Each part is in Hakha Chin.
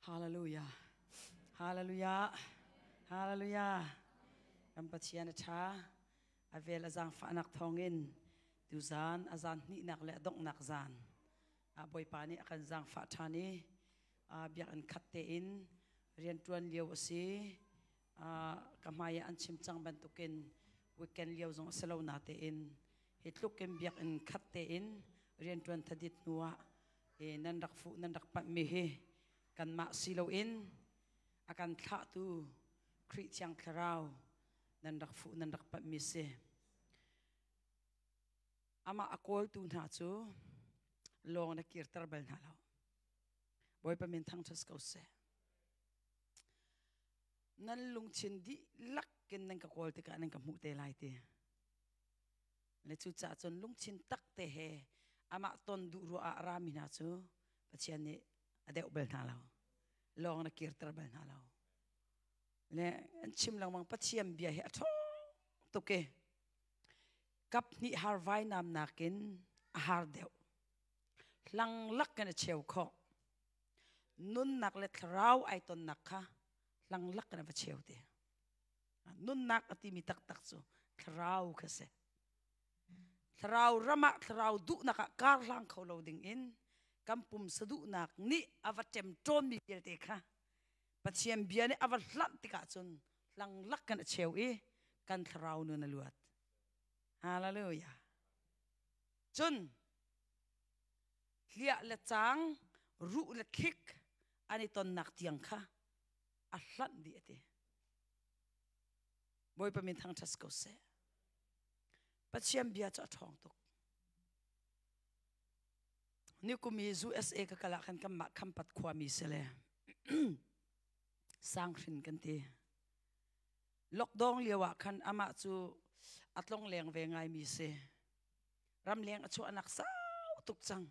Hallelujah. Hallelujah. Hallelujah. Kan Pathian a ṭha. A vel a zaangfahnak thawngin tuzan a zan hnihnak le a donghnak zan ah Bawipa nih a kan zaangfah ṭhan i biakinn khat tein rianṭuan lio a si. Ka hmai ah an chim cang bantukin weekend lio zong a si lo natein hi tluk in biakinn khat tein rianṭuan thadit hnu ah nan rak fuh nan rak panhmi hi kanmah si loin a kan thlahtu Khrih Thiang Thlarau nan rak fuh nan rak panhmi si. Amah a kawltu hna cu lawng na kirter bal hna lo. Bawipa min thangṭhat ko seh. Nan lungthin dihlak in nan ka kawl tikah nan ka hmuh te lai ti. Le cucaah cun lungthin tak te he amah ton duh ruah ah a rami hna cu Pathian nih a deuh bal hna lo. Lawng na kirter bal hna lo. Le an chim lengmang Pathian bia hi a ṭhawng tuk i kap hnih har vainam nakin a har deuh. Hlang lak in a cheu khawh. Nunnak le thlarau ai tonnak kha hlang lak in a va cheu te. Nunnak a timi taktak cu thlarau kha si. Thlarau ram ah thlarau duhnak ah kar hlang kho lo ding in kan pumsa duhnak nih a va ṭemṭawnmi vialte kha Pathian bia nih a va hlanh tikah cun hlang lak kan a cheu i kan thlarau nun a luat. Hallelujah. Cun hliah le cang, ruh le thlik an i tonnak tiang kha a hlanh dih a ti. Bawipa min thangṭhat ko seh. Pathian bia cu a ṭhawng tuk. Nikum i USA ka kal ah khan kanmah Khampat khuami si le Sanghrin kan ti. Lockdown lio ah khan amah cu a tlongleng ve ngaimi si. Ramleng a chuahnak sau tuk cang.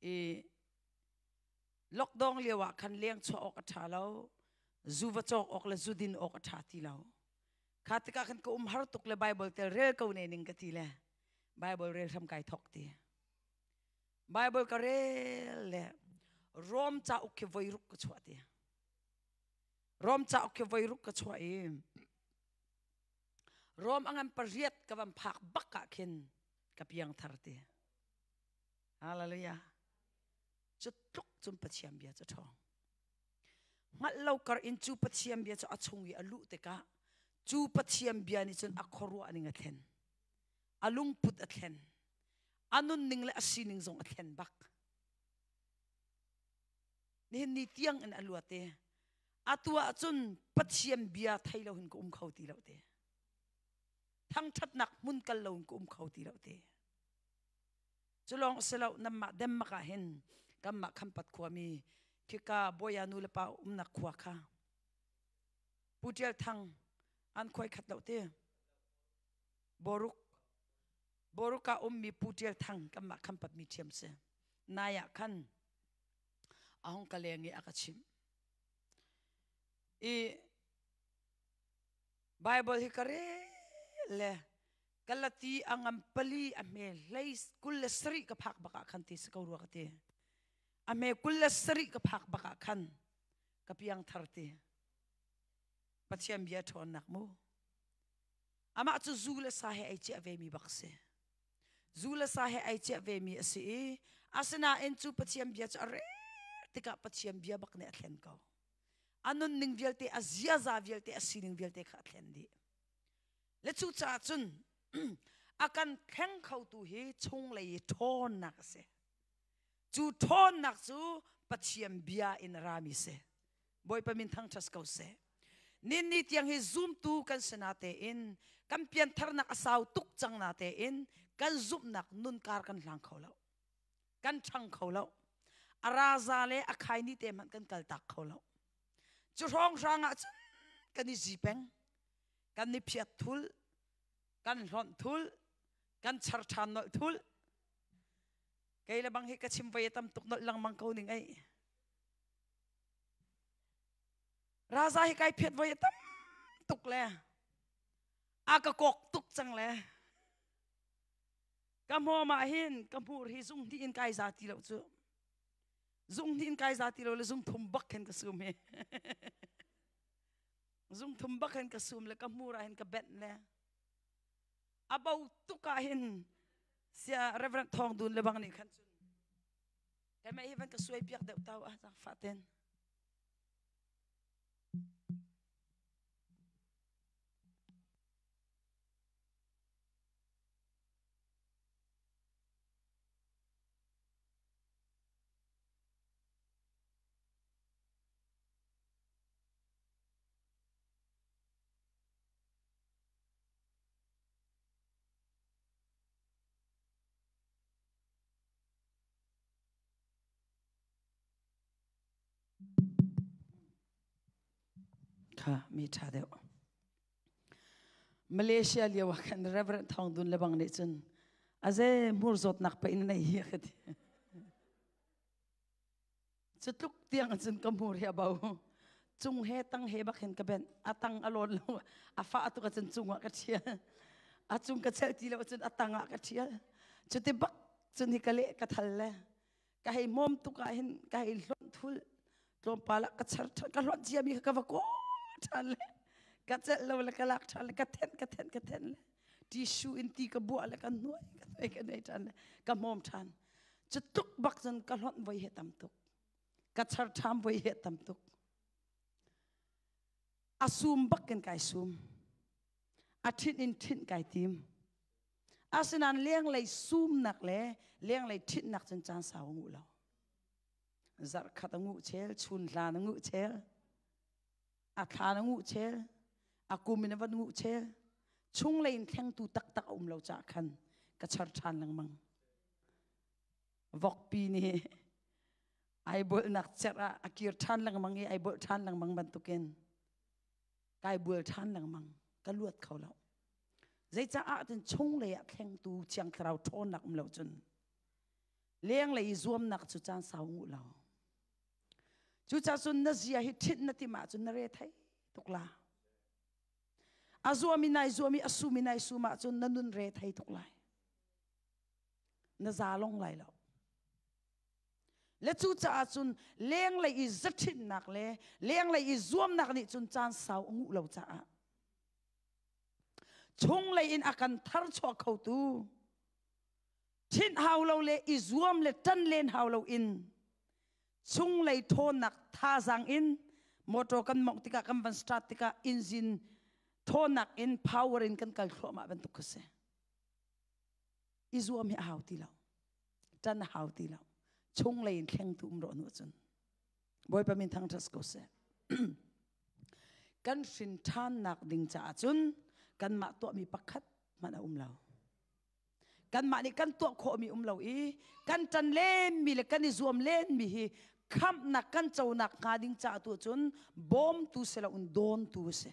I lockdown lio ah khan leng chuah awk a ṭha lo. Zu va cawk awk le zu din awk a ṭha ti lo. Kha tikah khan ka um har tuk le Bible tel rel ko ne ning ka ti le Bible rel hram kai thok ti. Bible ka rel le Rom cauk khi voi ruk ka chuah ti. Rom cauk khi voi ruk ka chuah i Rom angan pariat ka van phak bak ah khin ka piang thar ti. Hallelujah. Cu tluk cun Pathian bia cu ṭhawng. Hngalh lo kar in cu Pathian bia cu a chung i a luh tikah cu Pathian bia nih cun a khuaruah ning a thlen. A lungput a thlen. A nunning le a sining zong a thlen bak. Nihin ni tiang in a luat i atu ah cun Pathian bia thei lo hin ka um kho ti lo te. Thangṭhatnak hmun kal lo in ka um kho ti lo te. Cu lawng si lo nanmah Denmark ah hin kanmah Khampat khuami khika Bawia nu le pa umnak khua kha Pu Ṭial Thang an khuai khat lo ti. Boruk Boruk ah ummi Pu Ṭial Thang kanmah Khampat mi ṭhiam si. Nai ah khan a hung ka leng i a ka chimh. I Bible hi ka rel le Galati a ngam pali a hme hlei 27 ka phak bak ah khan ti si ko rua ka ti. A hme 27 ka phak bak ah khan ka piang thar ti. Pathian bia ṭhawnnak mu. Amah cu zu le sa he ei ciah ve mi bak si. Zu le sa he ei ciah ve mi a si i asinain cu Pathian bia cu a rel tikah Pathian bia bak nih a thlen ko. A nunning vialte, a ziaza vialte, a sining vialte kha a thlen dih. Le cucaah cun a kan thleng khotu hi chunglei i ṭhawnnak a si. Cu ṭhawnnak cu Pathian bia in a rami si. Bawipa min thangṭhat ko seh. Ninni tiang hi zumtu kan si na tein kan piantharnak a sau tuk cang na tein kan zumhnak nunkar kan hlang kho lo. Kan ṭhang kho lo. A raza le a khaini te hmanh kan kaltak kho lo. Cu hrawnghrang ah cun kan i zi peng. Kan i phiat thul, kan hlonh thul, kan char ṭhan nolh thul. Kei le bang hi ka chim voi a tam tuk nolh lengmang ko ning ei. Raza hi kai phiat voi a tam tuk le a ka kok tuk cang le ka hmawm ah hin ka hmur hi zung hnih in kai za ti lo cu. Zung hnin kai za ti lo le zung thum bak khin ka sum hi. Zung thum bak hin ka sum le ka hmur ah hin ka benh le a bo tuk ah hin sia Reverend Thong Dun le bang nih khan cun kai mei hi van ka suai piak deuh tau ah fa ten. Kha mi ṭha deuh. Malaysia lio ah khan Reverend Thawng Dun le bang nih cun aze hmur zawtnak pa in nei hi ka ti. Cu tluk tiang cun ka hmur hi a bo. Cung he tang he bak hin ka benh. A tang a lawn lo. A fah tuk ahcun cung ah ka ṭhial. A cung ka chelh ti lo ahcun a tang ah ka ṭhial. Cuti bak cun hi ka leh ka thal le ka hei hmawm tuk ah hin ka hei hlonh thul. Tlawmpal ah ka char ṭhan ka hlonh ciami kha ka va kaw ṭhan le ka celh lo le ka lak ṭhan le ka thenh ka thenh ka thenh le tissue in ti ka buah le ka nuai ka nuai ka nuai ṭhan le ka hmawm ṭhan. Cu tuk bak cun ka hlonh voi he tam tuk. Ka char ṭham voi he tam tuk. A sum bak in kai sum. A ṭhinh in ṭhinh kai tim. Asinain lenglei sumnak le lenglei ṭhinhnak cun caan sau a nguh lo. Zarh khat a nguh chel, chun hlan a nguh chel, a thlan a nguh chel, a kum in a van nguh chel. Chunglei in thlengtu taktak a um lo caah khan ka char ṭhan lengmang. Vokpi nih ai bolnak cerh ah a kir ṭhan lengmang i ai bolh ṭhan lengmang bantukin kai bual ṭhan lengmang ka luat kho lo. Zeicaah cun chunglei ah thlengtu Thiang Thlarau ṭhawnnak um lo cun lenglei i zuamnak cu caan sau nguh lo. Cucaah cun na zia hi ṭhinh na timh ahcun na re thei tuk la. A zuam i nai zuam i a sum i nai sum ahcun na nun re thei tuk lai. Na za long lai lo. Le cucaah cun lenglei i zaṭhinnak le lenglei i zuamnak nih cun caan sau a nguh lo caah chunglei in a kan tharchuah khotu ṭhinh hau lo le i zuam le ṭan len hau lo in chunglei ṭhawnnak thazaang in motor kan mawngh tikah kan van start tikah engine ṭhawnnak in power in kan kal thluahmah bantuk kha si. I zuam hi a hau ti lo. Ṭan a hau ti lo. Chunglei in thlengtu um rawh hnu cun. Bawipa min thangṭhat ko seh. Kan hrin ṭhannak ding caah cun kanmah tuahmi pakhat hmanh a um lo. Kanmah nih kan tuah khawhmi um lo i kan ṭan lenmi le kan i zuam lenmi hi khamhnak kan conak hnga ding caah tu cun bawmtu si loin dawntu a si.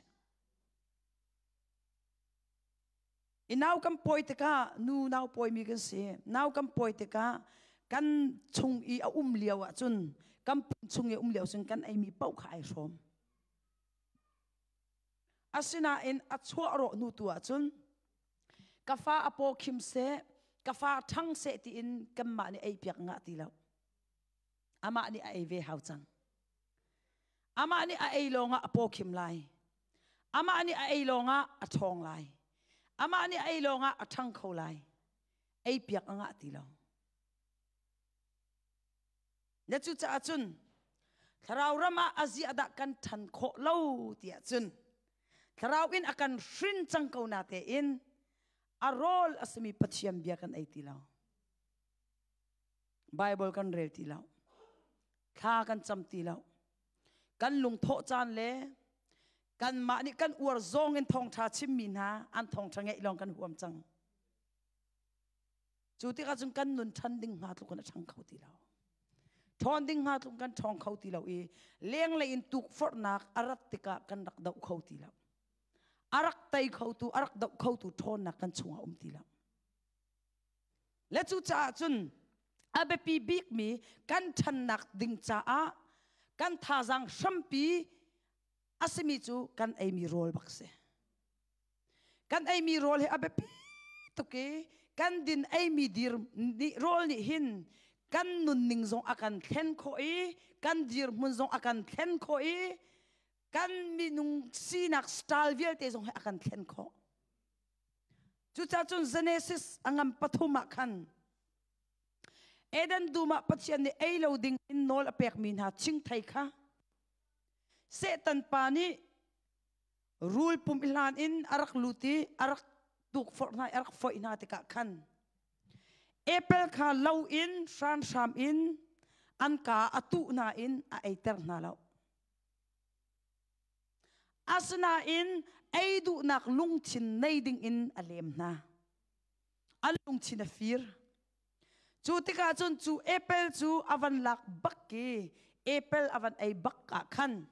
I nau kan pawi tikah nu nau pawimi kan si. Nau kan pawi tikah kan chung i a um lio ahcun kan pum chung i a um lio cun kan eimi paoh kha ai hrawm. Asinain a chuah rawh hnu tu ahcun ka fa a paw khim seh, ka fa ṭhang seh tiin kanmah nih ei piak ngah ti lo. Amah nih a ei ve hau cang. Amah nih a ei lawngah a paw khim lai. Amah nih a ei lawngah a ṭhawng lai. Amah nih a ei lawngah a ṭhang kho lai. Ei piak a ngah ti lo. Na cucaah cun thlarau ram ah a ziah dah kan ṭhan khawh lo tiah cun thlarau in a kan hrin cang ko na tein a rawl a simi Pathian bia kan ei ti lo. Bible kan rel ti lo. Thla kan cam ti lo. Kan lungthawh caan le kanmah nih kan uar zawng in thawngṭha chimmi hna an thawngṭha ngeih lawng kan huam cang. Cu tikah cun kan nun ṭhan ding hnga tluk in a ṭhang kho ti lo. Ṭhawn ding hnga tluk kan ṭhawng kho ti lo i lenglei in tukforhnak a rat tikah kan rak doh kho ti lo. A rak tei khotu, a rak doh khotu ṭhawnnak kan chungah um ti lo. Le cucaah cun a biapi bikmi kan ṭhannak ding caah kan thazaang hrampi a simi cu kan eimi rawl bak si. Kan eimi rawl hi a biapi tuk i kan din eimi dir nih rawl nih hin Kan nunning zong a kan thlen khawh i kan dirhmun zong a kan thlen khawh i kan minung sinak style vialte zong hi a kan thlen khawh. Cucaah cun Genesis a ngam pathum ah khan Eden dum ah Pathian nih ei lo ding in nawl a pekmi hna thingthei kha Satan pa nih rul pum i hlan in a rak lut i a rak tukforh hna i a rak foih hna tikah khan apple kha lo in hranhram in an ka a tuh hna in a eiter hna lo. Asinain ei duhnak lungthin nei ding in a lem hna. An lungthin a fir. Cu tikah cun cu apple cu a van lak bak i apple a van ei bak ah khan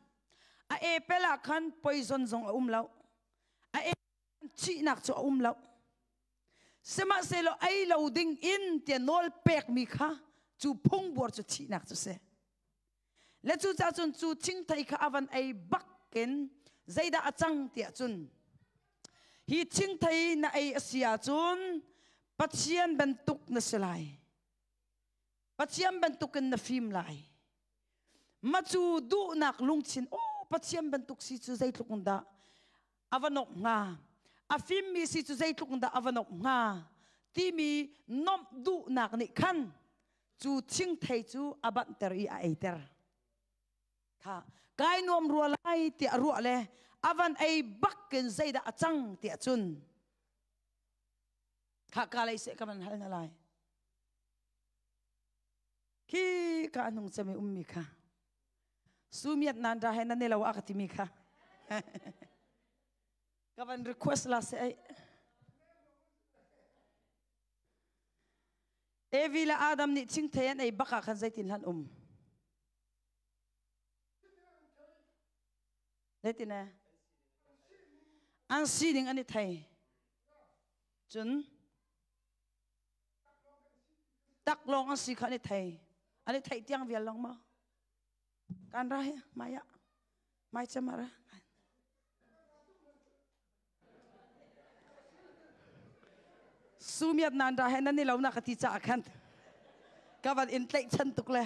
a apple ah khan poison zong a um lo. A thihnak cu a um lo. Sihmanhsehlaw ei lo ding in tiah nawl pekmi kha cu phungbuar cu thihnak cu si. Le cucaah cun cu thingthei kha a van ei bak in zeidah a cang tiah cun hi thingthei na ei a si ahcun Pathian bantuk na si lai. Pathian bantukin na fim lai. Ma cu duhnak lungthin oh Pathian bantuk si cu zeitluk in dah a va nok hnga a fimmi si cu zeitluk in dah a va nok hnga timi nomh duhnak nih khan cu thingthei cu a banhter i a eiter. Kha kai nuam rua lai tiah a ruah le a van ei bak in zeidah a cang tiah cun kha ka lei seh ka van hal na lai. Khi ka hnung cem i ummi kha sumiat nan ra he nan lo a ka timi kha ka van request la se ai. Evi le Adam nih thingthei an ei bak ah khan zeitin hlan um? Zeitin eh? An sining an i thei. Cun taklawng an si kha an i thei. An i theih tiang vial long maw? Kan ra he maya. Mai chamara. Sumiat nan ra he nan ni lo na ka ti ca khan ka van in tlaih chan tuk le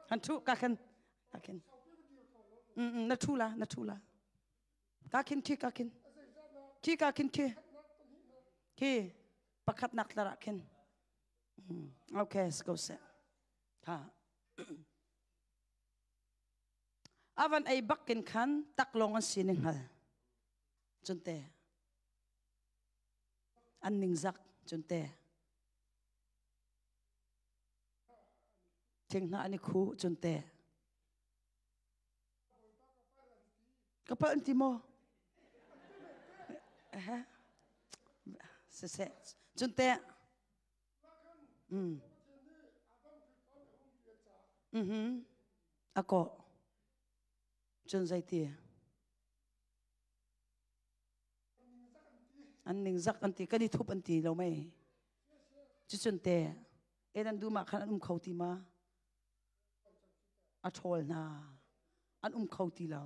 han thu ka khan ka khin na thu la na thu la ka khin khi ka khin khi ka khin khi khi pakhat nak tlar ah khin okay go se ha A van ei bak in khan taklawng an si ni hngal. Cunte. An ningzak cunte. Thing hna an i khu cunte. Ka palh an ti maw? Siseh. Cunte. Mhm. A kawh. Cun zeiti? An ningzak an ti. Kan i thup an ti lo mei. Cucun te, e nan dum ah khan an um kho ti ma? A ṭhawl hna. An um kho ti lo.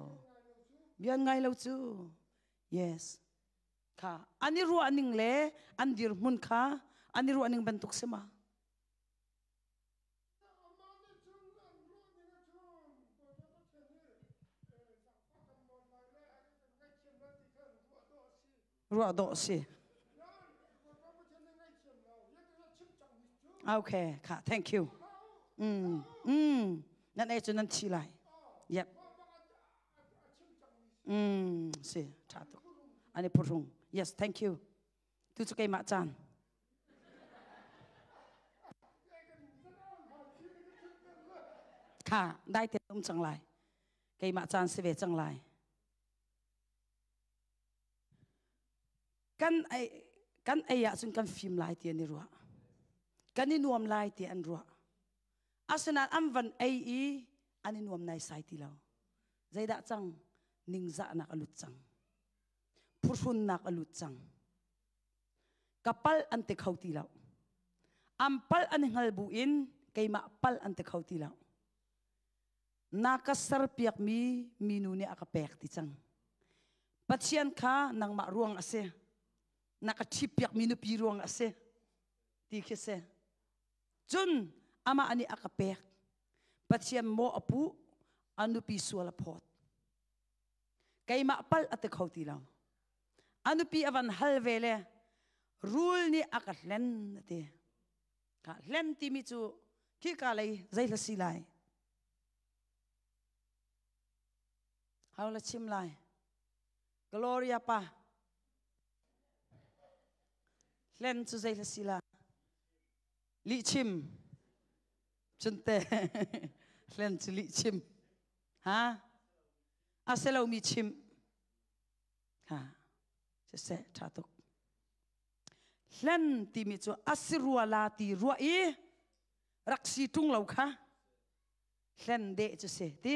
Bia an ngai lo cu. Yes. Kha an i ruah ning le an dirhmun kha an i ruah ning bantuk si ma? Ruah dawh si. Okay, kha thank you. Nan ei cu nan thi lai. Yep. Si, ṭha tuk. An i phuhrung. Yes, thank you. Tu cu keimah caan. Kha, dai te um cang lai. Keimah caan si ve cang lai. Kan ei kan ei ahcun kan fim lai ti an i ruah. Kan i nuam lai ti an ruah. Asinain an van ei i an i nuam naisai ti lo. Zeidah cang? Ningzahnak a lut cang. Phuhrunnak a lut cang. Ka palh an ti kho ti lo. An palh an i hngal bu in keimah palh an ti kho ti lo. Na ka serpiakmi minu nih a ka pek ti cang. Pathian kha nangmah ruang a si. Na ka ṭhippiakmi nupi ruang a si. Ti khi si. Cun amah nih a ka pek. Pathian maw a puh, a nupi sual a phawt. Keimah palh a ti kho ti lo. A nupi a van hal ve le rul nih a ka hlen a ti. Ka hlen timi cu khika lei zei hla si lai? Hau la chim lai. Gloria pa. Hlen cu zei hla si la? Lihchim. Cunte hlen cu lihchim. Ha? A si lomi chim. Ha. Siseh ṭha tuk. Hlen timi cu a si rua la ti ruah i rak si ṭung lo kha hlen deh cu si ti.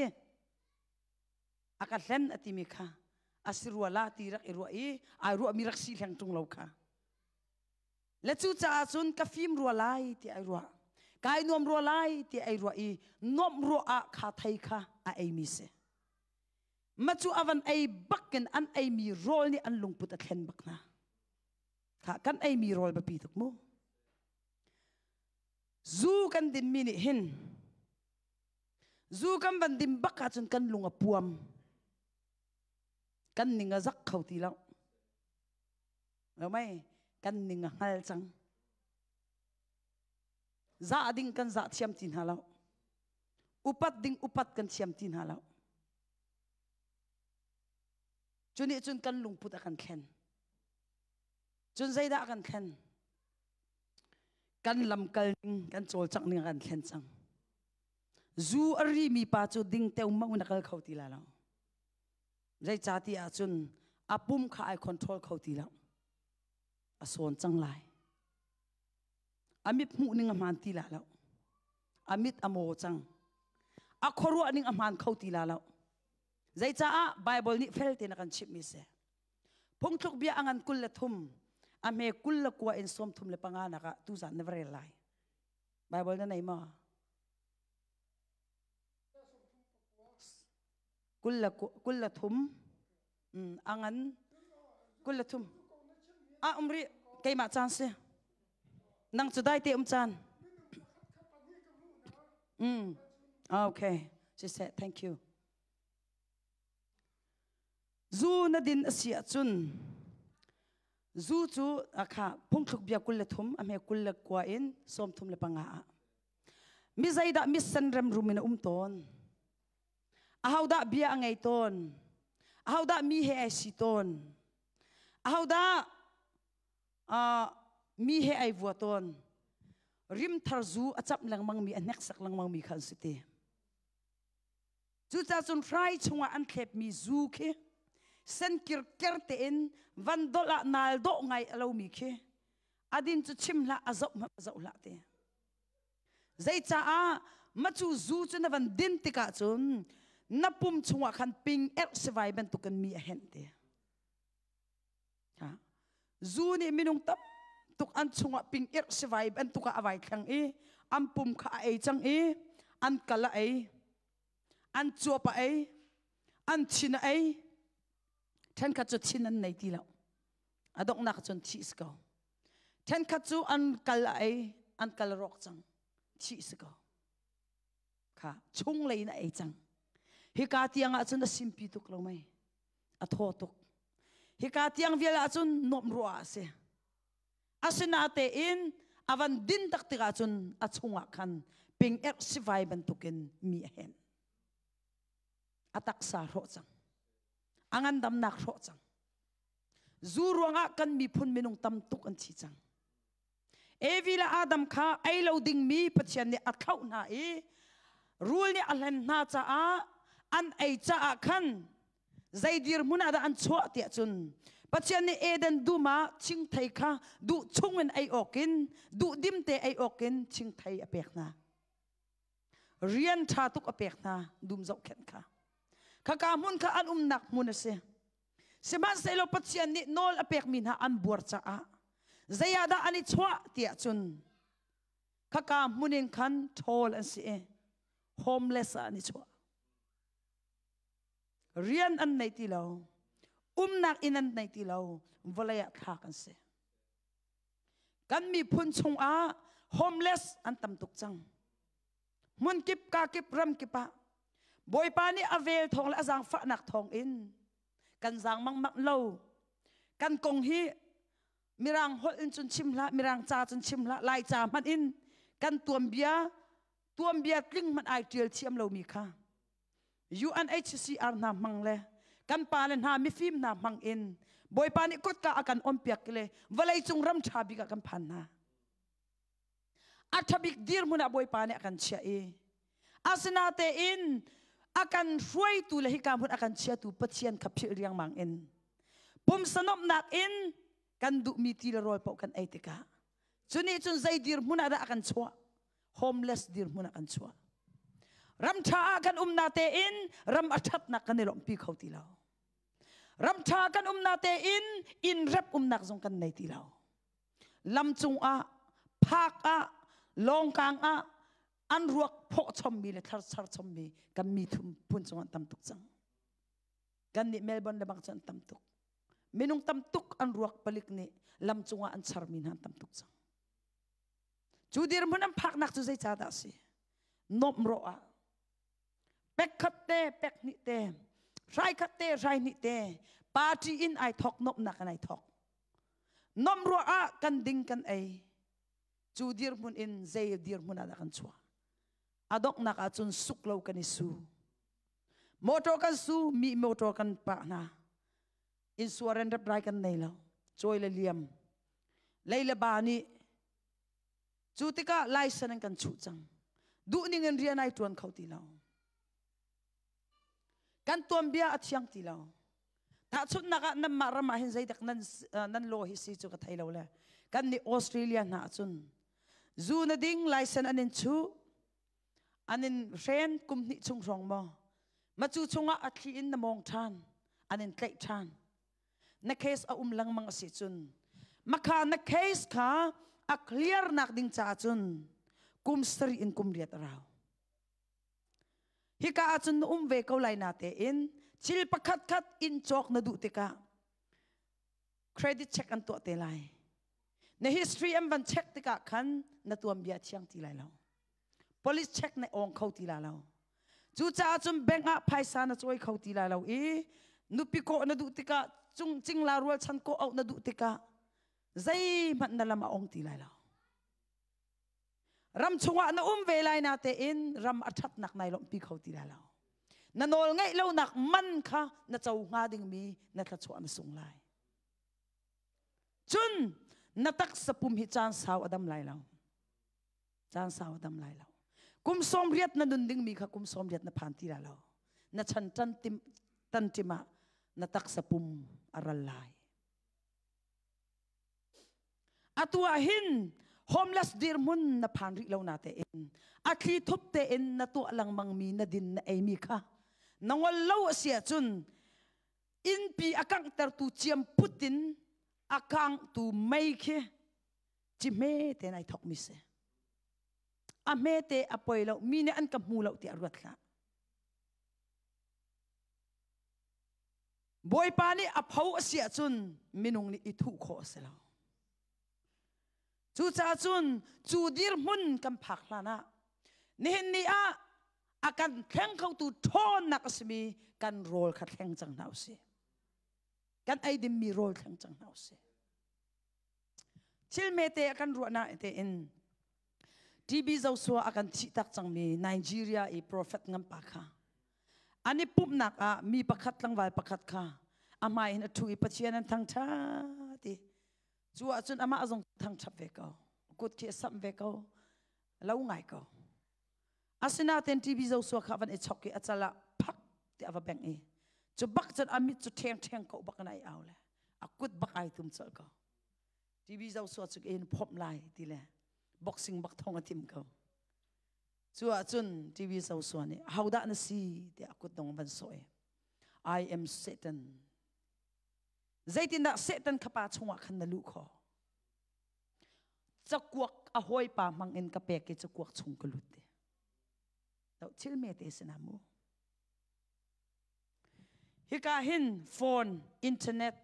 A ka hlen a timi kha a si rua la ti rak i ruah i ai ruahmi rak si hleng ṭung lo kha. Le cucaah cun ka fim rua lai ti ai ruah. Kai nuam rua lai ti ai ruah i nuamh ruah ah kha thei kha a eimi si. Ma cu a van ei bakin an eimi rawl nih an lungput a thlen bak hna. Kha kan eimi rawl biapi tuk mu. Zu kan dinmi nih hin zu kan van din bak ahcun kan lung a puam. Kan ning a zak kho ti lo. Lo mei kan ning a hngal cang. Zah ding kan zah thiam ti hna lo. Upat ding upat kan thiam ti hna lo. Cu nih cun kan lungput a kan thlen. Cun zeidah a kan thlen? Kan lamkal ning, kan cawlcangh ning a kan thlen cang. Zu a rimi pa cu ding teumang in a kal kho ti la lo. Zeicati ahcun a pum kha ai control kho ti lo. A sawn cang lai. A mit hmuh ning a hmaan ti la lo. A mit a maw cang. A khuaruah ning a hmaan kho ti la lo. Zeicaah Bible nih fel tein a kan chimhmi si. Phungthluk bia a ngan 23 a hme 29 in 35 nak ah tuzan na va rel lai. Bible na nei maw? 23 a ngan 23 a um rih keimah caan si nang cu dai te um caan okay siseh thank you zu na din a si ahcun zu cu akha phungthluk bia 23 a hme 29 in 35 ah mi zeidah mi sen remrum in a um tawn Ahodah bia a ngei tawn? Ahodah mi he ai si tawn? Ahodah mi he ai vua tawn? Rimthar zu a camh lengmang mi a hneksak lengmang mi kha an si ti. Cucaah cun hrai chungah an thlepmi zu khi sen kirker tein van dolh ah naal dawh ngai a lomi khi a din cu chim hlah a zoh hmanh a zoh hlah ti. Zeicaah macu zu cu na van din tikah cun na pum chungah khan ping erh sivai bantukin mi a henh te. Zu nih minung tam tuk an chungah ping erh sivai bantuk ah a vai thleng i an pum kha a ei cang i an kal a ei, an cuap a ei, an thin a ei. Ṭhenkhat cu thin an nei ti lo. A donghnak cun thih si ko. Ṭhenkhat cu an kal a ei, an kal rawk cang. Thih si ko. Kha chunglei in a ei cang. Hika tiang ah cun a simpi tuk lo mei. A thaw tuk. Hika tiang vial ah cun nuamh ruah a si. Asinatein a van din tak tikah cun a chungah khan ping erh sivai bantukin mi a hen. A taksa hrawh cang. A ngandamnak hrawh cang. Zu ruangah kan miphun minung tam tuk an thi cang. Evi le Adam kha ei lo dingmi Pathian nih a thlauh hna i rul nih a hlen hna caah an ei caah khan zei dirhmun ah dah an chuah tiah cun Pathian nih Eden dum ah thingthei kha duh chung in ei awkin duh dim te ei awkin thingthei a pek hna. Rian ṭha tuk a pek hna dum zohkhenh kha. Khaka hmun kha an umnak hmun a si. Sihmanhsehlaw Pathian nih nawl a pekmi hna an buar caah zei ah dah an i chuah tiah cun khaka hmun in khan ṭhawl an si i homeless ah an i chuah. Rian an nei ti lo, umnak inn an nei ti lo, vawlei ah thlak an si. Kan miphun chungah Homeless an tam tuk cang. Hmun kip ka kip ram kip ah Bawipa nih a vel thawng le a zaangfahnak thawng in kan zaang mangmang lo. Kan kong hi Mirang holh in cun chim hlah, Mirang ca cun chim hlah, Lai ca hmanh in kan tuanbia tuanbia tling hmanh ai ṭial thiam lomi kha UNHCR hna hmang le kan pa le hna mifim hna hmang in Bawipa nih kutka a kan onpiak le vawlei cung ram ṭha bik ah kan phan hna. A ṭha bik dirhmun ah Bawipa nih a kan chiah i asinatein a kan hruaitu le hika hmun a kan chiatu Pathian kha philh riangmang in pumsa nuamhnak in kan duhmi ti le rawl paoh kan ei tikah cu nih cun zei dirhmun ah dah a kan chuah? Homeless dirhmun ah kan chuah. Ram ṭha ah kan um na tein ram a ṭhatnak kan i lawmhpi kho ti lo. Ram ṭha kan um na tein inn rep umnak zong kan nei ti lo. Lam cungah, phak ah, lawngkang ah an ruak phawh chommi le thlar char chommi kan mi thum phun cungah tam tuk cang. Kan nih Melbourne le bang cu an tam tuk. Minung tam tuk an ruak palik nih lam cungah an charmi hna an tam tuk cang. Cu dirhmun an phaknak cu zeicahdah a si? Nomh rawh ah pek khat te, pek hnih te, hrai khat te, hrai hnih te, party in ai thok nomhnak in ai thok. Nomh ruah ah kan ding kan ei. Cu dirhmun in zei dirhmun ah dah kan chuah? A donghnak ah cun suk lo kan i su. Motor kan su, mi motor kan pah hna. Insurance rep rai kan nei lo. Cawi le liam. Lei le ba nih cu tikah license an kan chuh cang. Duh ning in rian ai tuan kho ti lo. Kan tuanbia a thiang ti lo. Tahchunhnak ah nanmah ram ah hin zeidak nan nan law hi si cu ka thei lo le. Kan nih Australia hna ahcun zu na ding license an in chuh an in hren kum hnih chung hrawng maw ma cu chungah a thli in na mawng ṭhan an in tlaih ṭhan na case a um lengmang a si cun makha na case kha a clear nak ding caah cun kum sarih in kum riat a rau hika ahcun na um ve ko lai na tein thil pakhat khat in cawk na duh tikah credit check an tuah te lai na history an van check tikah khan na tuanbia thiang ti lai lo police check na ong kho ti la lo cucaah cun bank ah phaisa na cawi kho ti lai lo i nupi kawh na duh tikah cung cingla rualchan kawh auh na duh tikah zeihmanh na lam a ong ti lai lo ram chungah na um ve lai na tein ram a ṭhatnak nai lawmhpi kho ti lai lo na nawl ngeih lonak man kha na co hnga dingmi na thluachuah na sung lai cun na taksa pum hi caan sau a dam lai lo Caan sau a dam lai lo. Kum sawm riat na nun dingmi kha kum sawm riat na phan ti lai lo. Na chan tan tim tan tim ah na taksa pum a ral lai. Atu ah hin homeless dirhmun na phan rih lo na tein a thli thup tein na tuah lengmang mi na din na ei mi kha na ngol lo a si ahcun innpi a kanghtertu ciam put in a kangtu mei khi ci hme te nai thok mi si a hme te a poi lo mi nih an ka hmu lo tiah ruat hlah Bawipa nih a pho a si ahcun minung nih i thuh khawh a si lo cucaah cun cu dirhmun kan phak hlan ah nihin ni ah a kan thleng khotu ṭhawnnak a simi kan rawl kha thleng cang hna usih kan ei dimmi rawl thleng cang hna usih Thil mete a kan ruahnak tein TB Joshua a kan thih tak cangmi Nigeria i prophet nganpa kha an i pumhnak ah mi pakhat tlangval pakhat kha a hmai in a ṭhu i Pathian an thangṭhat i cu ahcun amah zong thangṭhat ve ko kut khi a samh ve ko lo ngai ko asinain TB Joshua kha van i chok i a cal ah phak ti a va bengh i cu bak cun a mit cu ṭheng ṭheng ko bak in ai au le a kut bak ai tum colh ko TV Joshua cu in phomh lai ti le boxing bak thong a tim ko cu ahcun TV Joshua nih hodah na si tiah a kut dong van sawh i I am Satan zeitindah Satan kha pa chungah khan na luh kho cakuak a hawipa hmang in ka pek i cakuak chung ka lut ti thil me te sina mu hika hin phone internet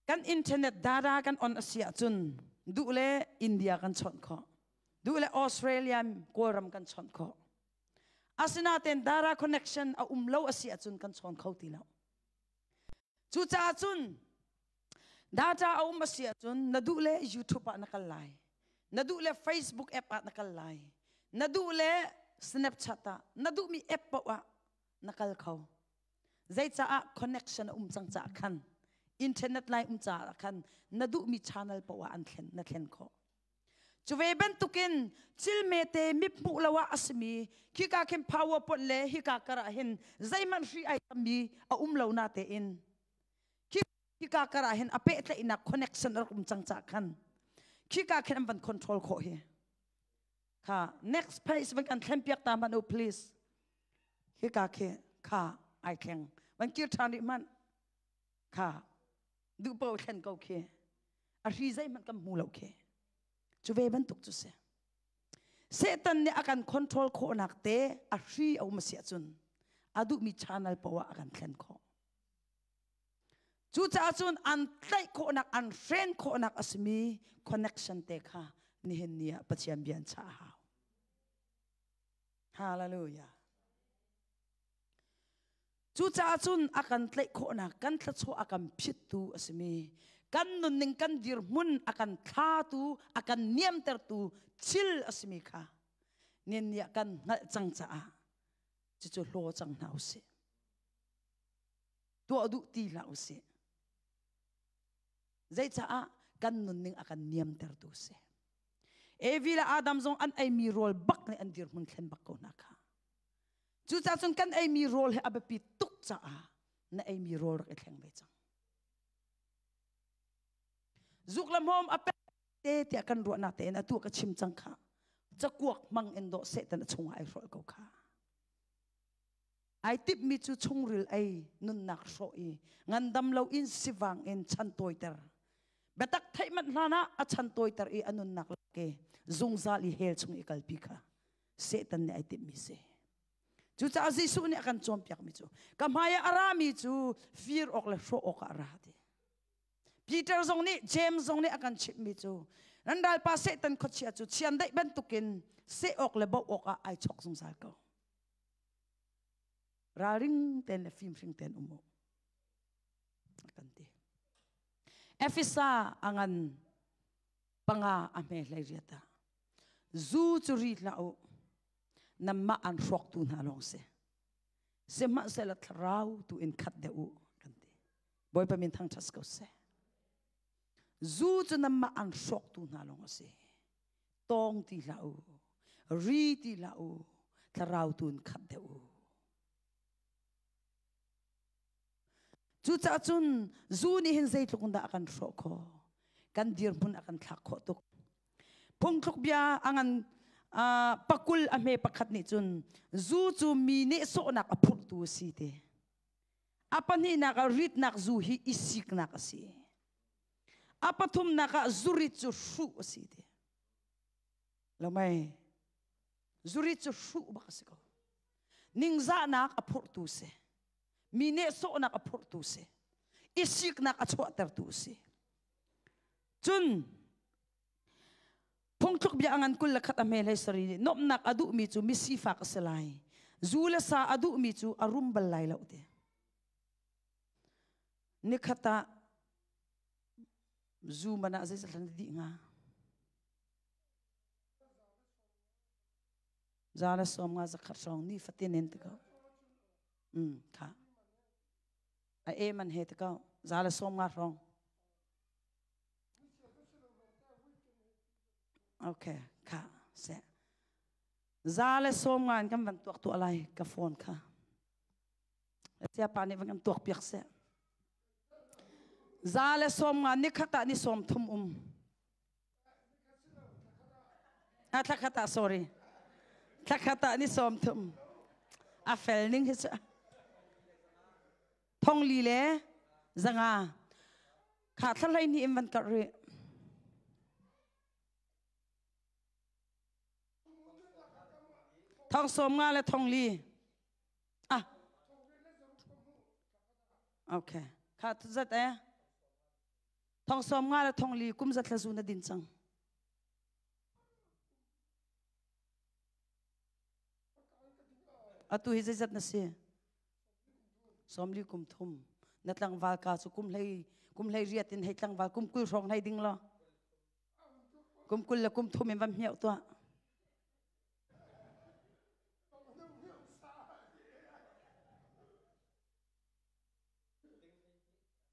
kan internet data kan on a si ahcun Duh le India kan chawnh khawh. Duh le Australia Kawlram kan chawnh khawh. Asinain data connection a um lo a si ahcun kan chawn kho ti lo. Cucaah cun data a um a si ahcun na duh le YouTube ah na kal lai. Na duh le Facebook app ah na kal lai. Na duh le Snapchat ah na duhmi app paoh ah na kal kho. Zeicaah connection a um cang caah khan internet line um caah khan na duhmi channel paoh ah an thlen na thlen khawh. Cu ve bantukin cilmete mithmuh lo ah a simi khika khin power point le hika kar ah hin zeihmanh hri ai tammi a um lo na tein khika kar ah hin a pehtlaihnak connection a rak um cang cah khan khika khin an van control khawh hi kha next page van kan thlen piak ta hmanh u please hika khi kha ai thleng van kir ṭhan rih hmanh kha duh paoh thlen ko khi a hri zeihmanh kan hmu lo khi cu ve bantuk cu si Satan nih a kan control khawhnak te a hri a um a si ahcun a duhmi channel poah a kan thlen khawh cucaah cun an tlaih khawhnak an hren khawhnak a simi connection te kha nihin ni ah Pathian bia an chah a hau hallelujah Cucaah cun a kan tlaih khawhnak kan thluachuah a kan phittu a simi kan nunning kan dirhmun a kan thlatu a kan niamtertu thil a simi kha nin nih kan hngalh cang caah cucu hlaw cang hna usih. Tuah duh ti hlah usih. Zeicaah kan nunning a kan niamtertu a si. Evi le Adam zong an eimi rawl bak nih an dirhmun thlen bak ko hna kha. Cucaah cun kan eimi rawl hi a biapi tuk caah na eimi rawl rak i thleng ve cang. Zuk le hmawm a pek te tiah kan ruahnak tein atu ka chim cang kha. Cakuak hmang in dawh Satan a chungah ai hrawlh ko kha. Ai timhmi cu chungril ei nunnak hrawh i ngandam lo in sivang in chan tawiter. Biatak theih manh hlan ah a chan tawiter i a nunnak lak i zungzal i hell chung i kalpi kha Satan nih ai timhmi si. Cucaah Jesuh nih a kan cawnpiakmi cu ka hmai ah a rami cu fir awk le hrawh awk ah a ra ti. Peter zong nih James zong nih a kan chimhmi cu nan ralpa Satan khuachia cu chiandeih bantukin seh awk le boh awk ah ai chok zungzal ko. Ralring tein le fimhring tein um u. Kan ti. Efesa a ngan panga a hme hlei riat ah zu cu ri hlah u nanmah an hrawktu hna lawng si sihmanhsehlaw thlarau tu in khat deuh u kan ti Bawipa min thangṭhat ko seh zu cu nanmah an hrawktu hna lawng a si tawng ti hlah u ri ti hlah u thlarau tu in khat deuh u cucaah cun zu nih hin zeitluk in dah a kan hrawh khawh kan dirhmun a kan thlak khawh tuk phungthluk bia a ngan pakul a hme pakhat nih cun zu cu mi nih sawhnak a phurhtu a si te a pahnihnak ah ritnak zu hi i siknak a si A pathumnak ah zurit cu hruh a si ti. Lo mei. Zurit cu hruh bak a si ko. Ningzahnak a phurhtu si. Mi nehsawhnak a phurhtu si. Isiknak a chuahtertu si. Cun phungthluk bia a ngan 21 a hme hlei sari nih nuamhnak a duhmi cu misifak a si lai. Zu le sa a duhmi cu a rum bal lai lo ti. Nikhat ah zu man ah zeizat hlan dih hnga? Za le sawm nga zakhat hrawng ni fatin in ti ko. Mm, kha. A e man he ti ko. Za le sawm nga hrawng. Okay, kha se. Za le sawm nga in kan van tuak tuah lai ka phone kha. Siapa nih van kan tuak piak seh. 150 nikhat ah ni 30 um. Ah thla khat ah sorry. Thla khat ah ni 30. A fel ning hi cu. Thong li le zanga. Kha thla hlei ni in van karh rih. Thong sawm nga le thong li. Ah. Okay. Kha zat eh. Thong som nga le thong li kum za thla zu na din cang. Atu hi zeizat na si? Sawmli kum thum. Na tlangval ka cu kum hlei kum hlei riat in hei tlangval kum 20 hrawng hlei ding lo. Kum 20 le kum thum in van hmiauh tuah.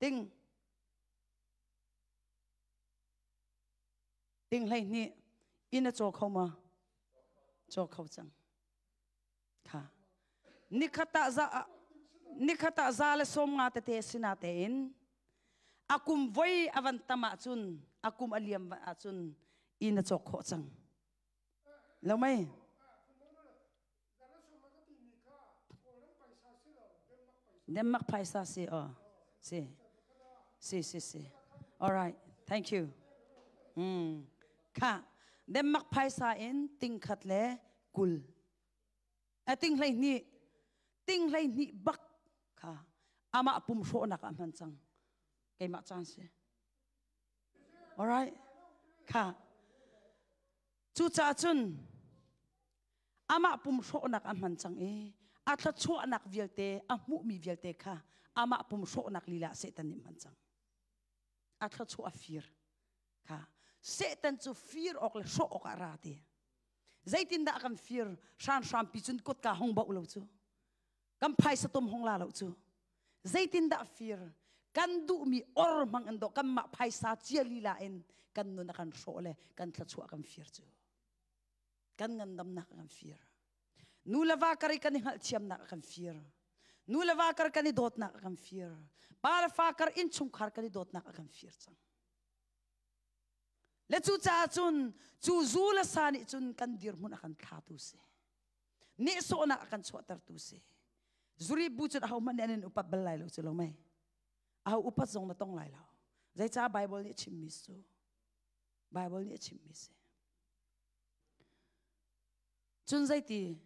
Ting. Ting hlei hnih inn a caw kho ma? Caw kho cang. Kha. Nikhat ah za nikhat ah za le som nga tete sina tein a kum voi a van tam ahcun a kum a liam ahcun inn a cawk khawh cang. Lo mei? Denmark phaisa si oh si si si si all right thank you mm kha Denmark phaisa in ting khat le kul a ting hlei hnih ting hlei hnih bak kha amah pum hrawhnak ah hman cang keimah caan si all right kha Cucaah cun amah pum hrawhnak a hman cang i a thluachuahnak vialte a hmuhmi vialte kha amah pum hrawhnak lila Satan nih hman cang. A thluachuah a fir kha Satan cu fir awk le hrawh awk ah ra ti. Zeitindah a kan fir hranhrampi cun kutka hung boh lo cu. Kan phaisa tom hung la lo cu. Zeitindah fir kan duhmi or hmang in dawh kanmah phaisa cia lila in kan nun a kan hrawh le kan thluachuah kan fir cu. Kan ngandamnak a kan fir. Nu le va kar i kan i hngalhthiamnak a kan fir. Nu le va kar kan i dawtnak a kan fir. Pa le fa kar innchungkhar kan i dawtnak a kan fir cang. Le cucaah cun cu zu le sa nih cun kan dirhmun a kan thlatu si. Nehsawhnak a kan chuahtertu si. Zuri bu cun ahohmanh nih an in upat bal lai lo cu lo mei. Aho upat zong na tong lai lo. Zeicah Bible nih a chimmi cu? Bible nih a chimmi si. Cun zeiti?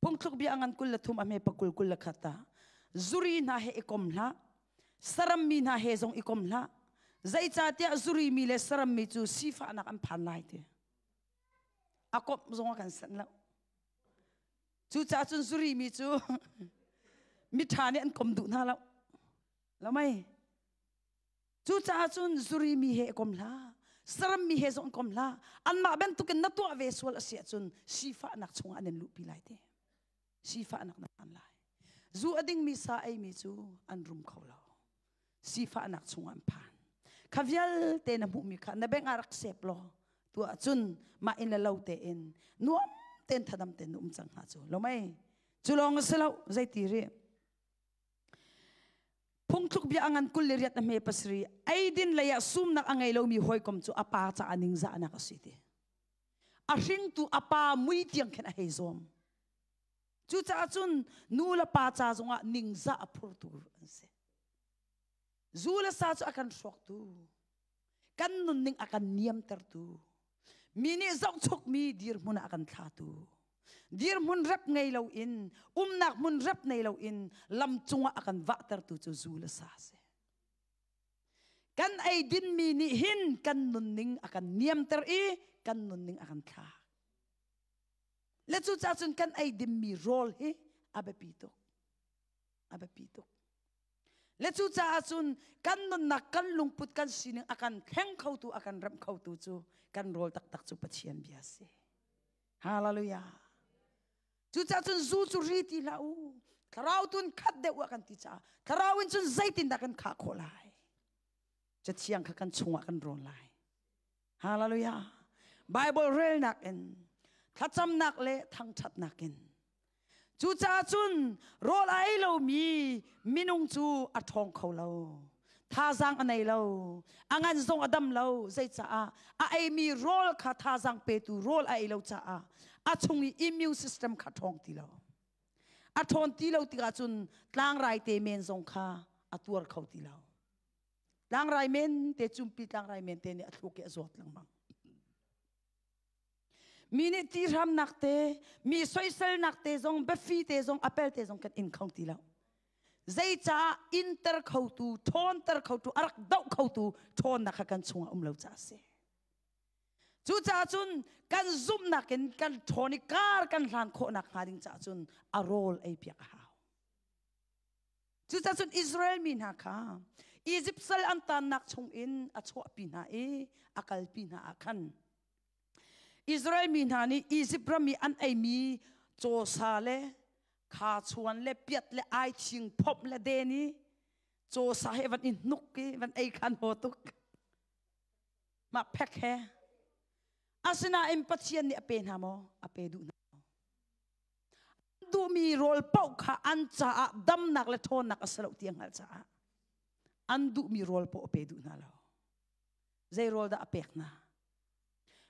Phungthluk bia ngan 23 a hme pa kul 21 ah zuri hna he i kom hlah saram mi hna he zong i kom hlah zeicahtiah zuri mi le saram mi cu sifahnak an phan lai ti a komh zong a kan sanh lo cucaah cun zuri mi cu miṭha nih an kom duh hna lo lo mei cucaah cun zuri mi he kom hlah saram mi he zong kom hlah anmah bantukin na tuah ve sual a si ahcun sifahnak chungah an in luhpi lai te sifahnak na phan lai zu a dingmi sa ei mi cu an rum kho lo sifahnak chungah an phan kha vialte na hmuhmi kha na beng ah rak sep law tu ahcun mah in le lo tein nuam tein thadam tein na um cang hnga cu lo mei cu lawng a si lo zeiti ri phungthluk bia a ngan 28 a hme pasari eidin lei ah sumnak a ngei lomi hawikom cu a pa caah ningzahnak a si ti a hringtu a pa mui tiang khin a hei zawm Cucaah cun nu le pa ca zongah ningzah a phurtu an si. Zu le sa cu a kan hrawktu, kan nunning a kan niamtertu, mi nih zohchukmi dirhmun ah a kan thlatu, dirhmun rep ngei loin, umnak hmun rep nei loin lam cungah a kan vahtertu cu zu le sa a si. Kan eidinmi nih hin kan nunning a kan niamter i kan nunning a kan thlak. Le cucaah cun kan ei dimmi rawl hi a biapi tuk. A biapi tuk. Le cucaah cun kan nunnak, kan lungput, kan sining a kan thleng khotu, a kan remh khotu cu kan rawl taktak cu Pathian bia si. Hallelujah. Cucaah cun zu cu ri ti hlah u. Thlarau tun khat deuh ah kan ti caah thlarau in cun zeitindah kan khah khawh lai? Cathiang kha kan chungah kan rawn lai. Hallelujah. Bible relnak in thlacamnak le thangṭhatnak in Cucaah cun rawl a ei lomi minung cu a ṭhawng kho lo. Thazaang a nei lo. A ngan zong a dam lo. Zeicaah a eimi rawl kha thazaang petu rawl a ei lo caah a chung i immune system kha ṭhawng ti lo. A ṭhawn ti lo tikah cun tlangrai te men zong kha a tuar kho ti lo. Tlangrai men te cumpi tlangrai men te nih a thluk i a zawt lengmang. Mi nih ti hramnak te, mi soiselnak te zong, biafi te zong, apel te zong kan in kho ti lo. Zeicah inter khotu, ṭhawnter khotu, a rak doh khotu ṭhawnnak kha kan chungah um lo caah a si. Cucaah cun kan zumhnak in kan ṭhawn i kar kan hlan khawhnak hnga ding caah cun a rawl ei piak a hau. Cucaah cun Israel mi hna kha Izipt sal an tannak chungin a chuahpi hna i a kalpi hna ah khan Israel mi hna nih Izipt ram i an eimi cawsa le khachuan le piat le aithing phomh le den i cawsa he van i hnuk i van ei khan haw tuk. Mah phek he. Asinain Pathian nih a pe hna maw? A pe duh hna. Duhmi rawl paoh kha an caah damnak le ṭhawnnak a si lo ti a hngalh caah an duhmi rawl paoh a pe duh hna lo. Zei rawl dah a pek hna?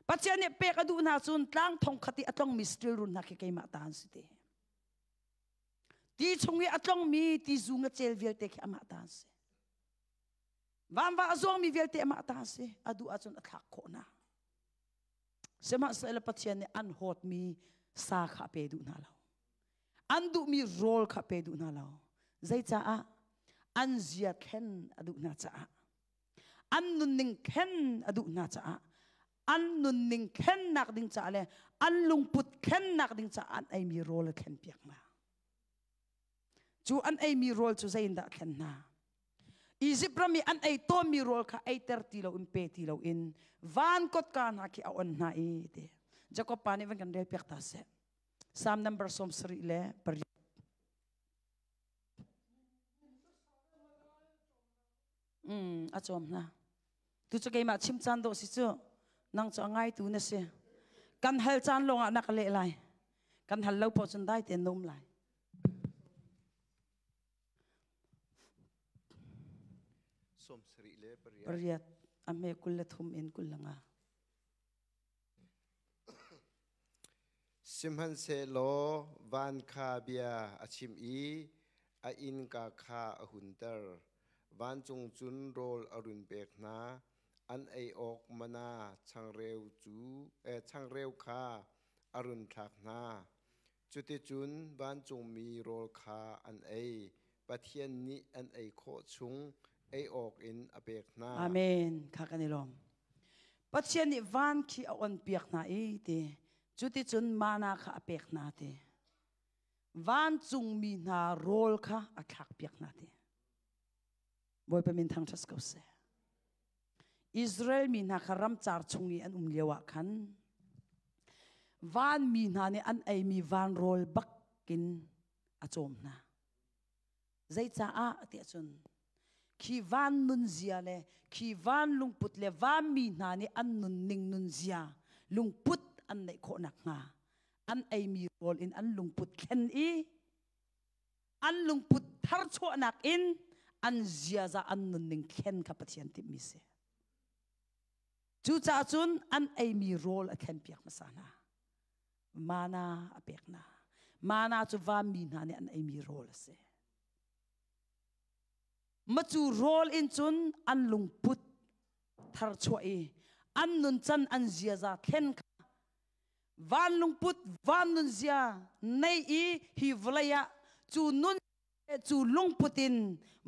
Pathian nih pek a duh hna cun tlang thong khat i a tlongmi stil run hna khi keimah ta an si te. Ti chung i a tlongmi tizu ngacel vialte khi amah ta an si. Vanva a zuangmi vialte amah ta an si. A duh ahcun a thlak khawh hna. Sihmanhsehlaw Pathian nih an hawtmi sa kha a pe duh hna lo. An duhmi rawl kha a pe duh hna lo. Zeicaah? An zia thlen a duh hna caah. An nunning thlen a duh hna caah. An nunning thlennak ding caah le an lungput thlennak ding caah an eimi rawl a thlenpiak hna. Cu an eimi rawl cu zeiindah a thlen hna? Izipt ram i an ei tawnmi rawl kha eiter ti loin pe ti loin van kotka hna khi a on hna i ti. Jakob pa nih van kan rel piak ta seh. Psalm number 78. A cawm hna. Tu cu keimah chim caan dawh si cu. Nang cu a ngaitu na si. Kan hal caan lawngah na ka leh lai. Kan hal lo poh cun dai tein na um lai. 78. Pariat a hme 23 in 25. Sihmanhsehlaw van kha bia a chim i a innka kha a hunter. Vancung cun rawl a run pek hna. An ei awk mana changreu cu eh, changreu kha a run thlak hna. Cuticun vancungmi rawl kha an ei. Pathian nih an ei khawh chung ei awkin a pek hna. Amen. Kha kan i lawm. Pathian nih van khi a on piak hna i ti. Cuticun mana kha a pek hna ti. Vancungmi hna rawl kha a thlak piak hna ti. Bawipa min thangṭhat ko seh. Israel mi hna kha ramcar chung i an um lio ah khan van mi hna nih an eimi van rawl bakin a cawm hna. Zeicaah tiah cun khi van nunzia le khi van lungput le van mi hna nih an nunning nunzia lungput an neih khawh nakhnga an eimi rawl in an lungput thlen i an lungput tharchuahnak in an ziaza an nunning thlen kha Pathian timhmi si. Cucaah cun an eimi rawl a thlenpiak hmasa hna. Mana a pek hna. Mana cu vanmi hna nih an eimi rawl a si. Macu rawl in cun an lungput tharchuah i an nuncan an ziaza thlen kha van lungput van nunzia nei i hi vawlei ah cu nun cu lungput in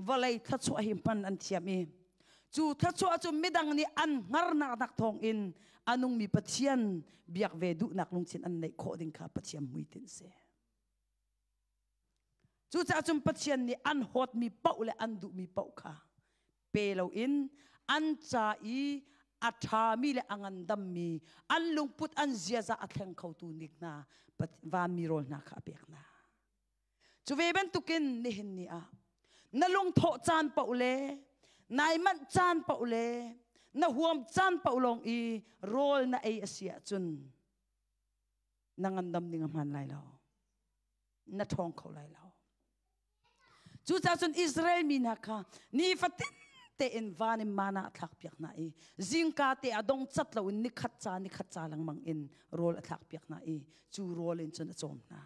vawlei thluachuah hi hman an thiam i cu thluachuah cu midang nih an hngarnak nak thawng in a nungmi Pathian biak ve duhnak lungthin an neih khawh ding kha Pathian hmuitinh si. Cucaah cun Pathian nih an hawtmi paoh le an duhmi paoh kha pe loin an ca i a ṭhami le a ngandammi an lungput an ziaza a thleng khotu nik hna vanmi rawl hna kha a pek hna. Cu ve bantukin nihin ni ah na lungthawh caan paoh le nai manh caan paoh le na huam caan paoh lawng i rawl na ei a si ahcun na ngandam ding a hmaan lai lo. Na ṭhawng kho lai lo. Cucaah cun Israel mi hna kha nifatin tein van in mana a thlakpiak hna i zingka te a dong cat loin nikhat ca nikhat ca lengmang in rawl a thlakpiak hna i cu rawl in cun a cawm hna.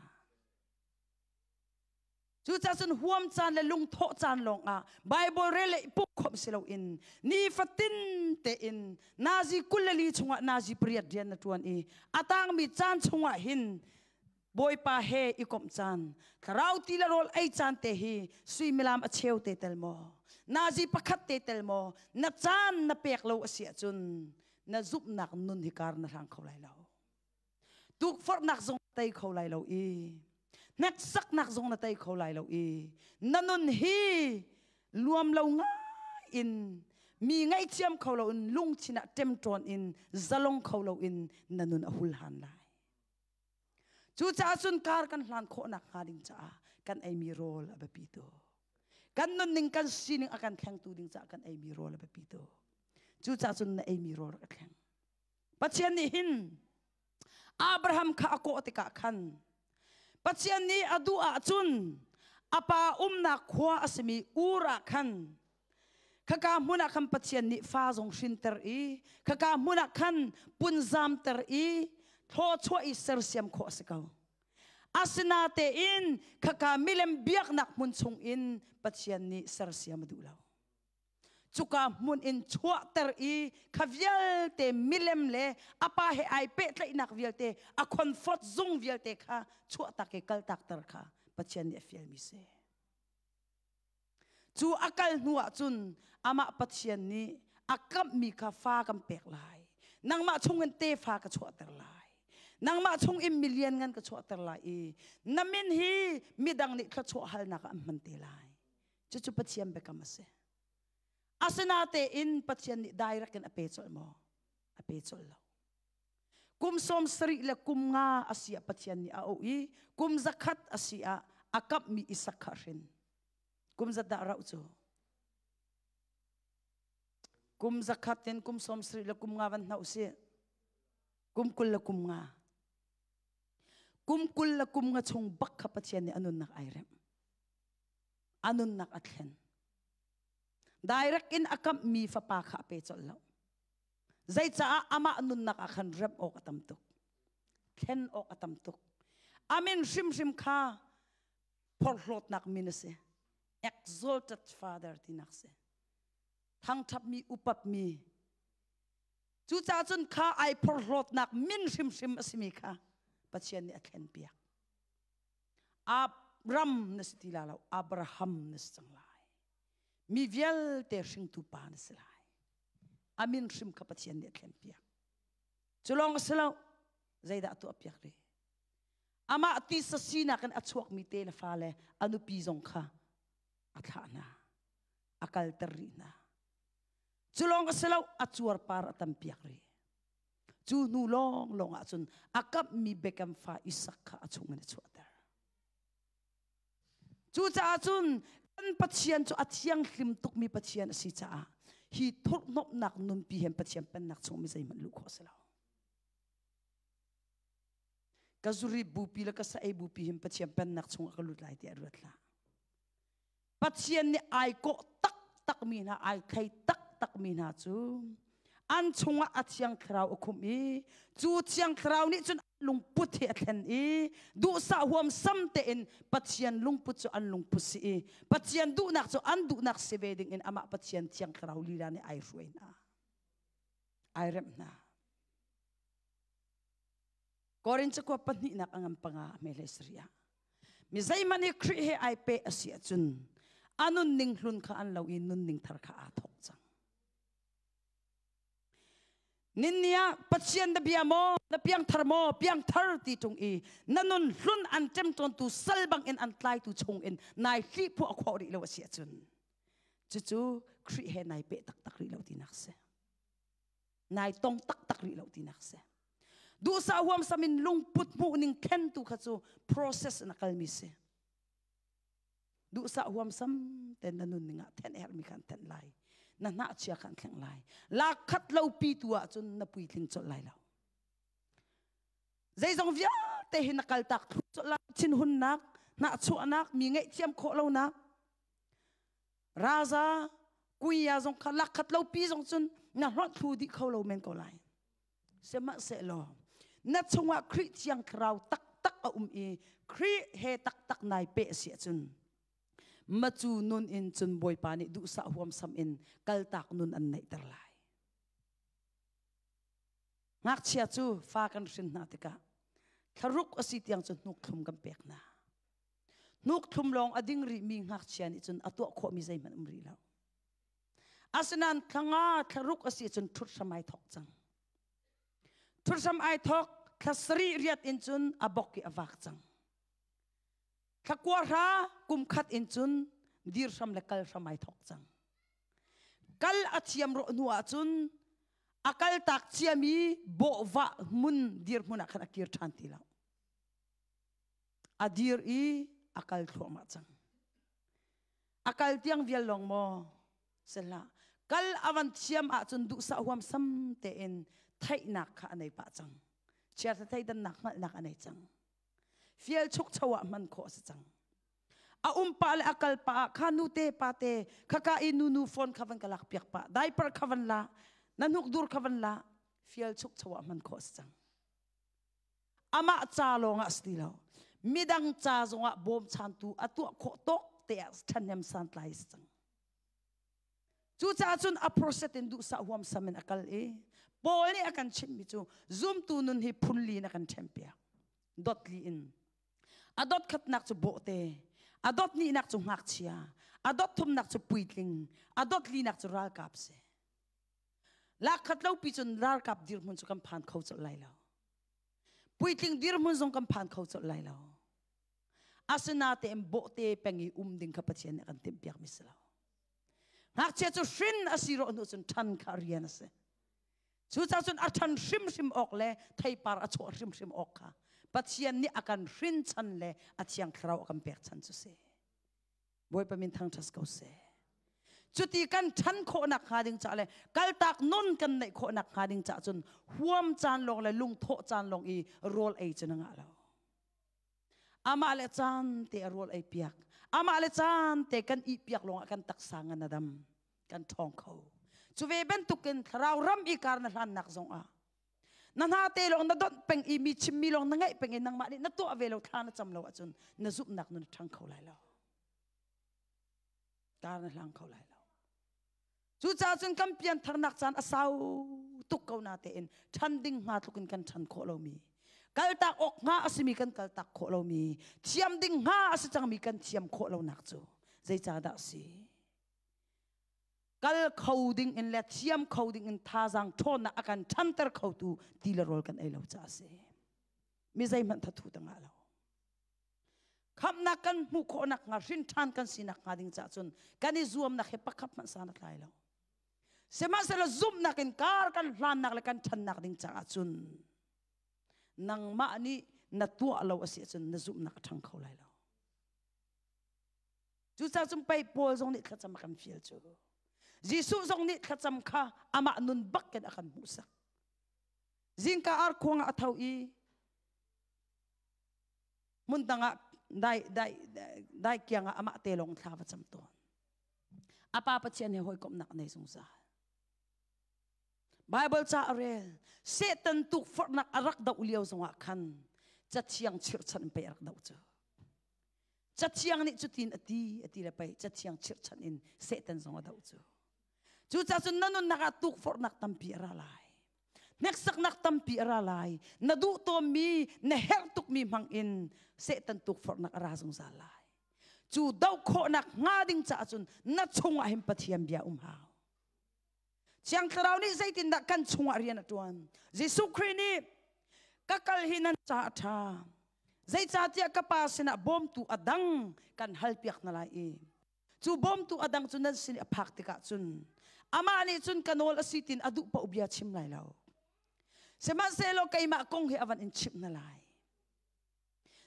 Cucaah cun huam caan le lungthawh caan lawngah Bible rel le pumh khawmh si loin nifatin tein nazi 24 chungah nazi pariat rian na ṭuan i a tangmi caan chungah hin. Bawipa he i komh caan, thlarau ti le rawl ei caan te hi suimilam a cheu te tel maw? Nazi pakhat te tel maw? Na caan na pek lo a si ahcun na zumhnak nun hi kar na hlang kho lai lo. Tukforhnak zong tei kho lai lo i hneksaknak zong na tei kho lai lo i na nun hi luam lo ngai in mi ngaihthiam kho lo in lungthin ah ṭemṭawn in zalong kho lo in na nun a hul han lai. Cucaah cun kar kan hlan khawhnak hnga ding caah kan eimi rawl a biapi tuk. Kan nunning kan sining a kan thlengtu ding caah kan eimi rawl a biapi tuk. Cucaah cun na eimi rawl rak i thleng. Pathian nih hin Abraham kha a kawh tikah khan Pathian nih a duh ahcun a pa umnak khua a simi Ur ah khan Khaka hmun ah khan Pathian nih fa zong hrinter i khaka hmun ah khan punzamter i thlawchuah i sersiam khawh a si ko. Asinatein khaka milem biaknak hmun chung in Pathian nih sersiam a duh lo. Cuka hmun in chuahter i kha vialte milem le a pa he ai pehtlaihnak vialte a comfort zung vialte kha chuahtak i kaltakter kha Pathian nih a fialmi si. Cu a kal hnu ah cun amah Pathian nih a kamhmi kha fa kan pek lai. Nangmah chungin tefa ka chuahter lai. Nangmah chungin milian ngan ka chuahter lai i na min hi midang nih thluachuah halnak ah an hman te lai. Cucu Pathian biakam a si. Asinatein Pathian nih direct in a pe colh maw? A pe colh lo. Kum 70 le kum nga a si ah Pathian nih a auh i kum 100 a si ah a kamhmi Isak kha a hrin. Kum zat dah rauh cu? Kum 100 in kum 70 le kum nga van hna usih. Kum 20 le kum nga. Kum 20 le kum nga chung bak kha Pathian nih a nunnak ai remh. A nunnak a thlen. Direct in a kamhmi fapa kha a pe colh lo. Zeicaah amah nunnak ah khan remh awk a tam tuk. Thlen awk a tam tuk. Amin hrimhrim kha phorhlawtnak min a si. Exalted Father tinak si. Thangṭhatmi upatmi. Cucaah cun kha ai phorhlawtnak min hrimhrim a simi kha Pathian nih a thlenpiak. Abram na si ti la lo, Abraham na si cang lai. Mi vialte hringtu pa na si lai. A min hrim kha Pathian nih a thlenpiak. Cu lawng a si lo, zeidah a tuahpiak rih? Amah tisa sinak in a chuakmi te le fale a nupi zong kha a thlah hna, a kalter rih hna. Cu lawng a si lo, a cuarpar a tampiak rih. Cu hnu lawnglawng ah cun a kamhmi Bekam fa Isak kha a chungin a chuahter. Cucaah cun kan Pathian cu a thianghlim tukmi Pathian a si caah hi thurhhnawmhnak nunpi hen Pathian pennak chung mi zeihmanh luh khawh a si lo. Ka zuri bupi le ka sa ei bupi hin Pathian pennak chung ah ka lut lai tiah ruat hlah. Pathian nih ai kawh taktak mi hna, ai thei taktak mi hna cu an chungah a thiang thlarau a khumh i cu thiang thlarau nih cun lungput hi a thlen i duhsah huamsam tein Pathian lungput cu an lungput si i Pathian duhnak cu an duhnak si ve ding in amah Pathian thiang thlarau lila nih ai hruai hna ai remh hna Korin cakuat pahnihnak a ngan panga a hme hlei sarih ah mi zeihmanh hi Khrih he ai peh a si ahcun a nunning hlun kha an lo i nunning thar kha aa thawk cang. Ninni ah Pathian na bia maw, na piangthar maw, piangthar ti ṭung i na nun hlun an ṭemṭawntu sal bangin an tlaitu chungin nai hlihphuah khawh rih lo a si ahcun cucu Khrih he nai peh taktak rih lo tinak si. Nai tong taktak rih lo tinak si. Duhsah huamsam in lungput hmuhning thlen tu kha cu process in a kalmi si. Duhsah huamsam ten na nunning ah then herhmi kha an thenh lai. Na hnahchia kha an thleng lai. Lak khat lo pi tu ah cun na puitling colh lai lo. Zeizong vialte hi na kaltak thlu colh lai. Thinhunnak, hnahchuahnak, mi ngaihthiam khawh lonak, raza, kuia zong kha lak khat lo pi zong cun na hlonh thlu dih kho lo men ko lai. Sihmanhsehlaw na chungah Khrih Thiang Thlarau taktak a um i Khrih he taktak nai peh a si ahcun macu nun in cun Bawipa nih duhsah huamsam in kaltak nun an neihter lai. Ngakchia cu fa kan hrin hna tikah Thlaruk a si tiang cu hnuk thlum kan pek hna. Hnuk thlum lawng a ding rihmi ngakchia nih cun a tuah khawhmi zeihmanh um rih lo. Asinain thlanga thlaruk a si cun ṭhut hram ai thawk cang. Ṭhut hram ai thawk thla sarih riat in cun a bok i a vak cang. Thla kua hra kum khat in cun dir hram le kal hram ai thawk cang. Kal a thiam rawh hnu ah cun a kal tak ciami bawhvah hmun dirhmun ah khan a kir ṭhan ti lo. A dir i a kal thluahmah cang. A kal tiang vial lawng maw? Sehlah. Kal a van thiam ahcun duhsah huamsam tein theihnak kha a nei pah cang. Chiartha theidannak hngalhnak a nei cang. Fial chukcho ah hman khawh a si cang. A um pah le a kal pah ah kha nu te pa te khaka i nu nu phone kha van ka lak piak pah diaper kha van la na hnuk dur kha van la fial chukcho ah hman khawh a si cang. Amah ca lawng ah si ti lo. Midang ca zongah bawmchantu a tuah khawh tawk te ah ṭhahnem santlai a si cang. Cucaah cun a process in duhsah huamsam in a kal i Paul nih a kan chimhmi cu zumtu nun hi phunli in a kan ṭhenpiak. Dotli in. A dot khatnak cu bawhte, a dot hnihnak cu ngakchia, a dot thumnak cu puitling, a dot linak cu ralkap si. Lakkhat lo pi cun ralkap dirhmun cu kan phan kho colh lai lo. Puitling dirhmun zong kan phan kho colh lai lo. Asinatein bawhte peng i um ding kha Pathian nih a kan timhpiakmi si lo. Ngakchia cu hrin a si rawh hnu cun ṭhan kha rian a si. Cucaah cun a ṭhan hrimhrim awk le theipar a chuah hrimhrim awk kha Pathian nih a kan hrin chan le a thiang thlarau a kan pek chan cu si. Bawipa min thangṭhat ko seh. Cuti kan ṭhan khawhnak hnga ding caah le kaltak nun kan neih khawhnak hnga ding caah cun huam caan lawng le lungthawh caan lawng i rawl ei cu na ngah lo. Amah le caan te a rawl ei piak. Amah le caan te kan ih piak lawngah kan taksa ngan a dam. Kan ṭhawng kho. Cu ve bantukin thlarau ram i kar na hlannak zongah na hna te lawng na donh peng i mi chimmi lawng na ngaih peng i nangmah nih na tuah ve lo thla na cam lo ahcun na zumhnak nun a ṭhang kho lai lo kar na hlang kho lai lo cucaah cun kan piantharnak caan a sau tuk ko na tein ṭhan ding hnga tluk in kan ṭhan khawh lomi kaltak awk hnga a simi kan kaltak khawh lomi thiam ding hnga a si cangmi kan thiam khawh lonak cu zeicahdah a si Kal kho ding in le thiam kho ding in thazaang ṭhawnnak a kan ṭhanter khotu ti le rawl kan ei lo caah a si. Mi zeihmanh thathu ta ngah lo. Khamhnak kan hmuh khawhnak hnga hrin ṭhan kan sinak hnga ding caah cun kan i zuamnak hi pakhat hmanh san a tlai lo. Sihmanhsehlaw zumhnak in kar kan hlannak le kan ṭhannak ding caah cun nangmah nih na tuah lo a si ahcun na zumhnak a ṭhang kho lai lo. Cucaah cun pei Paul zong nih thlacam a kan fial cu. Jesuh zong nih thlacam kha amah nun bak in a kan hmuhsak. Zingka arkhuang ah a tho i hmun dang ah dai dai dai kiang ah amah te lawng thla va cam tawn. A pa Pathian he hawikomhnak a nei zungzal. Bible ca a rel. Satan tukforhnak a rak doh lio zongah khan cathiang chirhchan pei a rak doh cu. Cathiang nih cutin a ti a ti le pei cathiang chirhchan in Satan zong a doh cu. Cucaah cun na nunnak ah tukforhnak tampi a ra lai. Hneksaknak tampi a ra lai. Na duh tawnmi, na herh tukmi hmang in Satan tukforhnak a ra zungzal lai. Cu doh khawhnak hnga ding caah cun na chungah hin Pathian bia um hau. Thiang Thlarau nih zeitindah kan chungah rian a ṭuan? Jesuh Khrih nih ka kal hi nan caah a ṭha. Zeicahtiah ka Pa sinah bawmtu a dang kan halpiak hna lai i cu bawmtu a dang cu nan sin i a phak tikah cun amah nih cun ka nawl a si tiin a duh paoh bia chim lai lo. Sihmanhsehlaw keimah kong hi a van in chimh hna lai.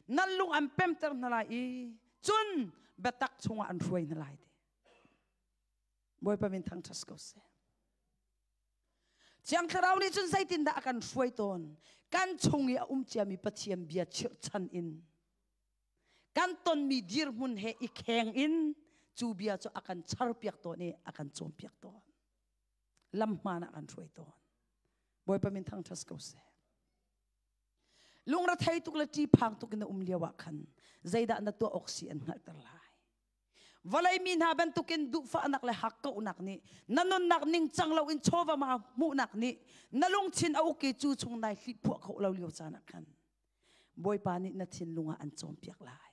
Nan lung an pemter hna lai i cun biatak chungah an hruai hna lai ti. Bawipa min thangṭhat ko seh. Thiang Thlarau nih cun zeitindah a kan hruai tawn? Kan chung i a um ciami Pathian bia chirhchan in kan tonmi dirhmun he i kheng in cu bia cu a kan charpiak tawn i a kan cawnpiak tawn. Lam hmaan ah kan hruai tawn. Bawipa min thangṭhat ko seh. Lungrethei tuk le ṭihphang tuk in na um lio ah khan zeidah na tuah awk si an hngalhter lai. Vawlei mi hna bantukin duhfahnak le hakkauhnak nih na nunnak ningcang loin chawva ma hmuhnak nih na lungthin a uk i cu chung nai hliphuah kho lo lio caan ah khan. Bawipa nih na thinlung ah an cawnpiak lai.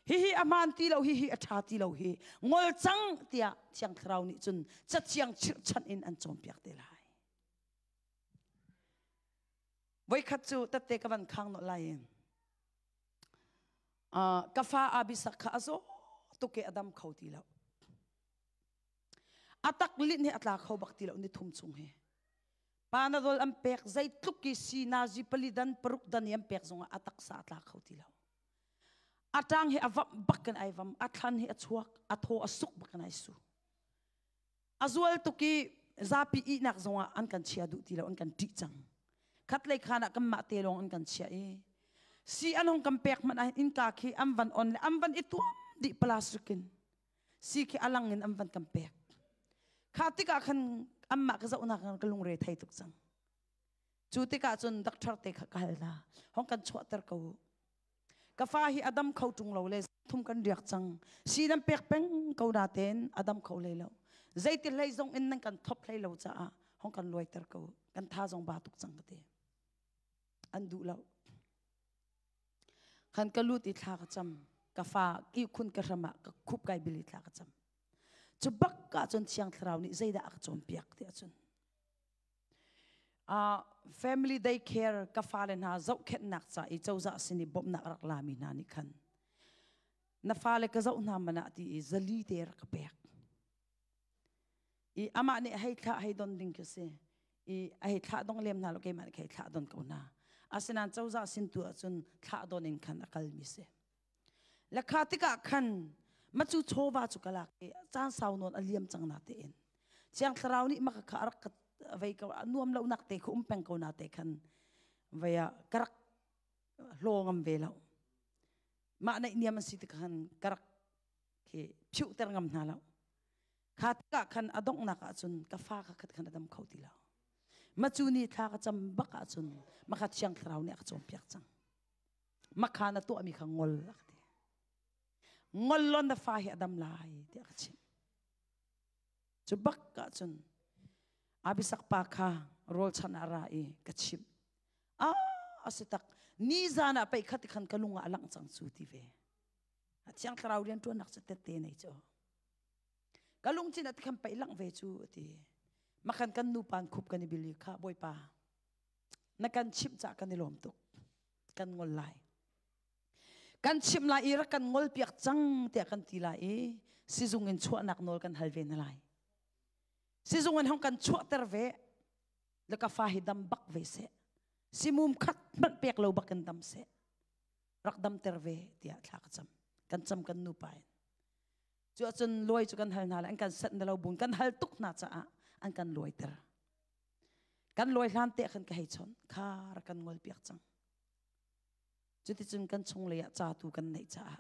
Hihi a hmaan ti lo, hihi a ṭha ti lo hi ngol cang tiah Thiang Thlarau nih cun cathiang chirhchanh in an cawnpiak te lai. Voikhat cu tette ka van khang nawh lai in ka fa Abisak kha a zaw tuk i a dam kho ti lo. A tak linh hi a tla kho bak ti lo ni thum chung hi. Panadol an pek zeitluk i si nazi pali dan paruk dan i an pek zongah a taksa a tla kho ti lo. A ṭang hi a vamh bak in ai vam, a thlan hi a chuak, a thaw a suk bak in ai su. A zual tuk i zapi ihnak zongah an kan chia duh ti lo, an kan ṭih cang. Khatlei khan ah kanmah te lawng an kan chiah i si an hong kan pek hmanh ah innka khi an van on le an van i tuam dih plastic in si khi a lang in an van kan pek. Kha tikah khan anmah ka zohnak ka lungre thei tuk cang. Cu tikah cun doctor te kha ka hal hna. Hong kan chuahter ko u. Ka fa hi a dam kho ṭung lo le thum kan riak cang. Si nan pek peng ko na tein a dam kho hlei lo. Zeiti hlei zong in nan kan thop hlei lo caah hong kan luaiter ko. Kan tha zong ba tuk cang ka ti. An duh lo. Khan ka lut i thla ka cam. Ka fa ihkhun ka hram ah ka khup kai bil i thla ka cam. Cu bak ah cun Thiang Thlarau nih zeidah a ka cawnpiak ti ahcun Family day care ka fale hna zohkhenhnak ca i cozah sin i bawmhnak rak lami hna nih khan na fale ka zoh hna man ah ti i zali te rak ka pek. I amah nih hei thlah hei don ding khi si. I a hei thlah dong lem hna lo keimah nih hei thlah don ko hna. Asinain cozah sin tu ahcun thlah don in khan a kalmi si. Le kha tikah khan macu chawva cu ka lak i caan sau nawn a liam cang na tein Thiang Thlarau nih maka kha a rak ka vei ko nuam lo nak te kha um peng ko na te khan vei ah ka rak hlaw ngam ve lo mah naih niam an si tik khan ka rak khi phiuhter ngam hna lo kha tikah khan a donghnak ah cun ka fa kha khat khan a dam kho ti lo macu ni thla ka cam bak ah cun maka Thiang Thlarau nih a ka cawnpiak cang Makha na tuahmi kha ngol a ka ti. Ngol law na fa hi a dam lai tiah ka chimh. Cu bak ah cun Abisak pa kha rawl chan ah ra i ka chimh. Ah, a si tak. Ni zan ah pei khat khan ka lung ah a langh cang cu ti ve. A thiang thlarau rian ṭuannak cu tette nei cu. Ka lungchin ah tikhan pei langh ve cu a ti. Makhan kan nu pan khup kan i bil i kha bawipa na kan chimh cah kan i lawm tuk kan ngol lai kan chimh lai i rak kan ngol piak cang tiah kan ti lai i sizung in chuahnak nawl kan hal ve na lai sizung in hong kan chuahter ve le ka fa hi dam bak ve seh simum khat hmanh pek lo bak in dam seh rak damter ve tiah thla ka cam kan cam kan nupa in cu ahcun luai cu kan hal hna le an kan sat na lo bun kan hal tuk hna caah an kan luaiter Kan lawi hlan te khan ka hei chawnh kha rak kan ngol piak cang. Cuticun kan chung lei ah ca tu kan neih caah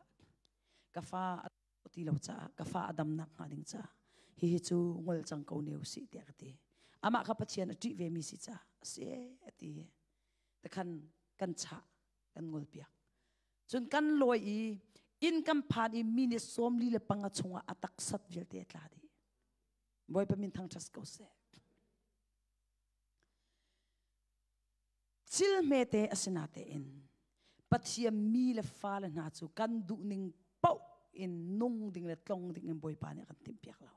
ka fa a ti lo caah ka fa a damnak hnga ding caah hihi cu ngol cang ko ne usih tiah ka ti. Amah kha Pathian a ṭih ve mi si caah a si a ti. Takhan kan chah kan ngol piak. Cun kan lawi i inn kan phan i minute 45 chungah a taksat vialte a tla dih. Bawipa min thangṭhat ko seh. Thil hmete a si natein Pathian mi le fale hna cu kan duhning paoh in nung ding le tlong ding in Bawipa nih a kan timhpiak lo.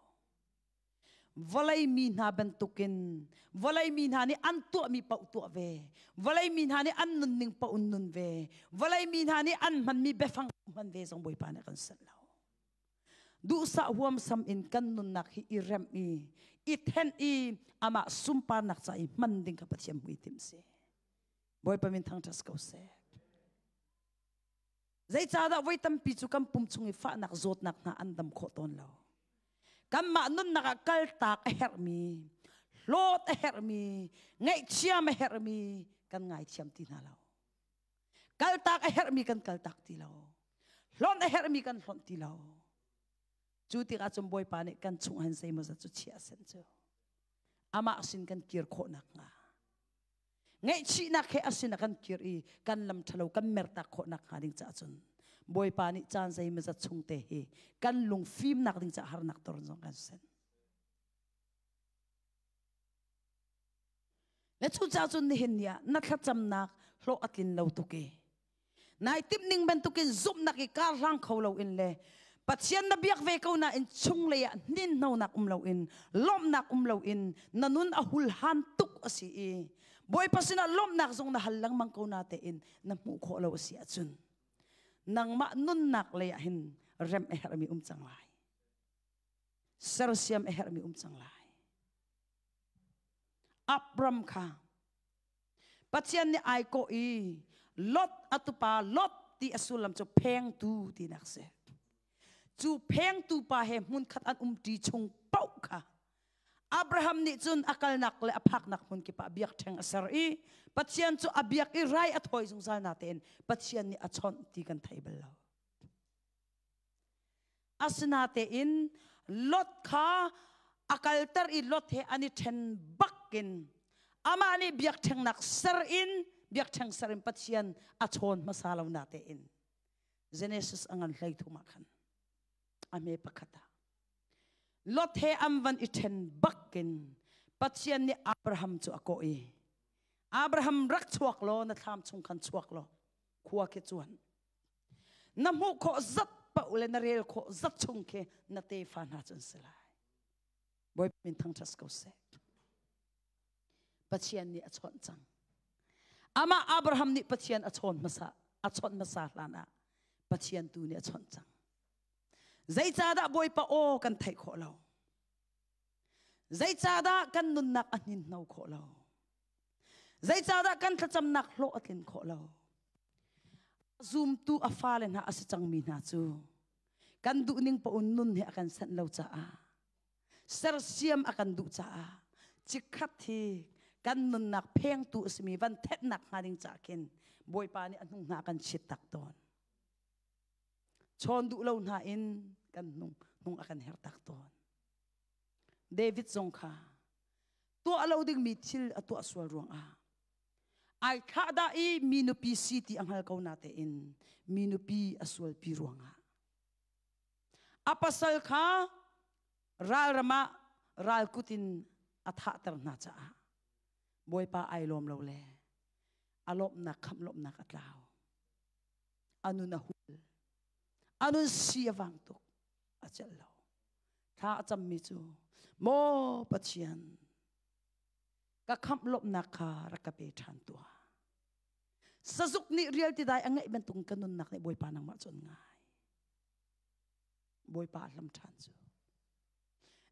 Vawlei mi hna bantukin vawlei mi hna nih an tuahmi paoh tuah ve. Vawlei mi hna nih an nunning paoh in nun ve. Vawlei mi hna nih an hmanmi biafang hman ve zong Bawipa nih a kan sanh lo. Duhsah huamsam in kan nunnak hi i remh i i thenh i amah sunparnak ca i hman ding kha Pathian hmuitimh si. Bawipa min thangṭhat ko seh. Zeicahdah voi tampi cu kan pum chung i fahnak zawtnak hna an dam khawh tawn lo. Kanmah nunnak ah kaltak a herhmi, hlawt a herhmi, ngaihchiam a herhmi kan ngaithiam ti hna lo. Kaltak a herhmi kan kaltak ti lo. Hlonh a herhmi kan hlonh ti lo. Cu tikah cun Bawipa nih kan chung han zeimawzat cu chia sen cu. Amah sin kan kir khawh nakhnga. Ngaihchihnak he a sin ah kan kir i kan lam ṭhalo kan mertak khawh nakhnga ding caah cun Bawipa nih caan zeimawzat chung te hi kan lung fimnak ding caah harnak toron zong kan sen. Le cucaah cun nihin ni ah na thlacamnak hlawh a tlin lo tuk i. Nai timh ning bantukin zumhnak i kar hlang kho lo in le Pathian na biak ve ko nain chunglei ah hninhnonak um loin lawmhnak um loin na nun a hulhan tuk a si i Bawipa sinah lawmhnak zong na hal lengmang ko na tein na hmuh khawh lo a si ahcun nangmah nunnak lei ah hin rem a herhmi um cang lai. Sersiam a herhmi um cang lai. Abram kha Pathian nih ai kawh i Lot a tupa Lot ti a sullam cu phengtu tinak si. Cu phengtu pa he hmunkhat an umṭi chung paoh kha Abraham nih cun a kalnak le a phaknak hmun kip ah biakṭheng a ser i Pathian cu a biak i rai a thawi zungzal natein Pathian nih a chawnh ti kan thei bal lo. Asinatein Lot kha a kalter i Lot he an i ṭhen bakin amah nih biakṭhengnak ser in biakṭheng ser in Pathian a chawn hmasa lo natein Genesis a ngan hlei thum ah khan a hme pakhat ah Lot he an van i ṭhen bakin Pathian nih Abraham cu a kawh i Abraham rak chuak law na thlam chung khan chuak law khua khi cuan Na hmuh khawh zat paoh le na rel khawh zat chung khi na tefa hna cu an si lai. Bawipa min thangṭhat ko seh. Pathian nih a chawnh cang. Amah Abraham nih Pathian a chawn hmasa, a chawnh hmasa hlan ah Pathian tu nih a chawnh cang. Zeicahdah Bawipa aw kan theih khawh lo? Zeicahdah kan nunnak a hninhno khawh lo? Zeicahdah kan thlacamnak hlawh a tlin khawh lo? Zumtu a fale hna a si cangmi hna cu kan duhning paoh nun hi a kan sanh lo caah sersiam a kan duh caah chikkhat hi kan nunnak phengtu a simi van thenhnak hnga ding caah khin Bawipa nih a hnung hna a kan chit tak tawn. Chawn duh lo hna in kan hnung hnung a kan her tak tawn. David zong kha tuah lo dingmi thil a tuah sual ruangah ai thlah dah i mi nupi si ti a hngal ko na tein mi nupi a sualpi ruangah a pasal kha ralram ah ralkut in a thahter hna caah Bawipa ai lawm lo le a lawmhnak khamh lawmhnak a tlau a nun a hul a nun si a vang tuk a celh lo thla a cammi cu maw Pathian ka khamh lawmhnak kha rak ka pe ṭhan tuah sazuk nih rial ti dai a ngeih bantuk ka nunnak nih Bawipa nangmah cun ngai Bawipa a hlam ṭhan cu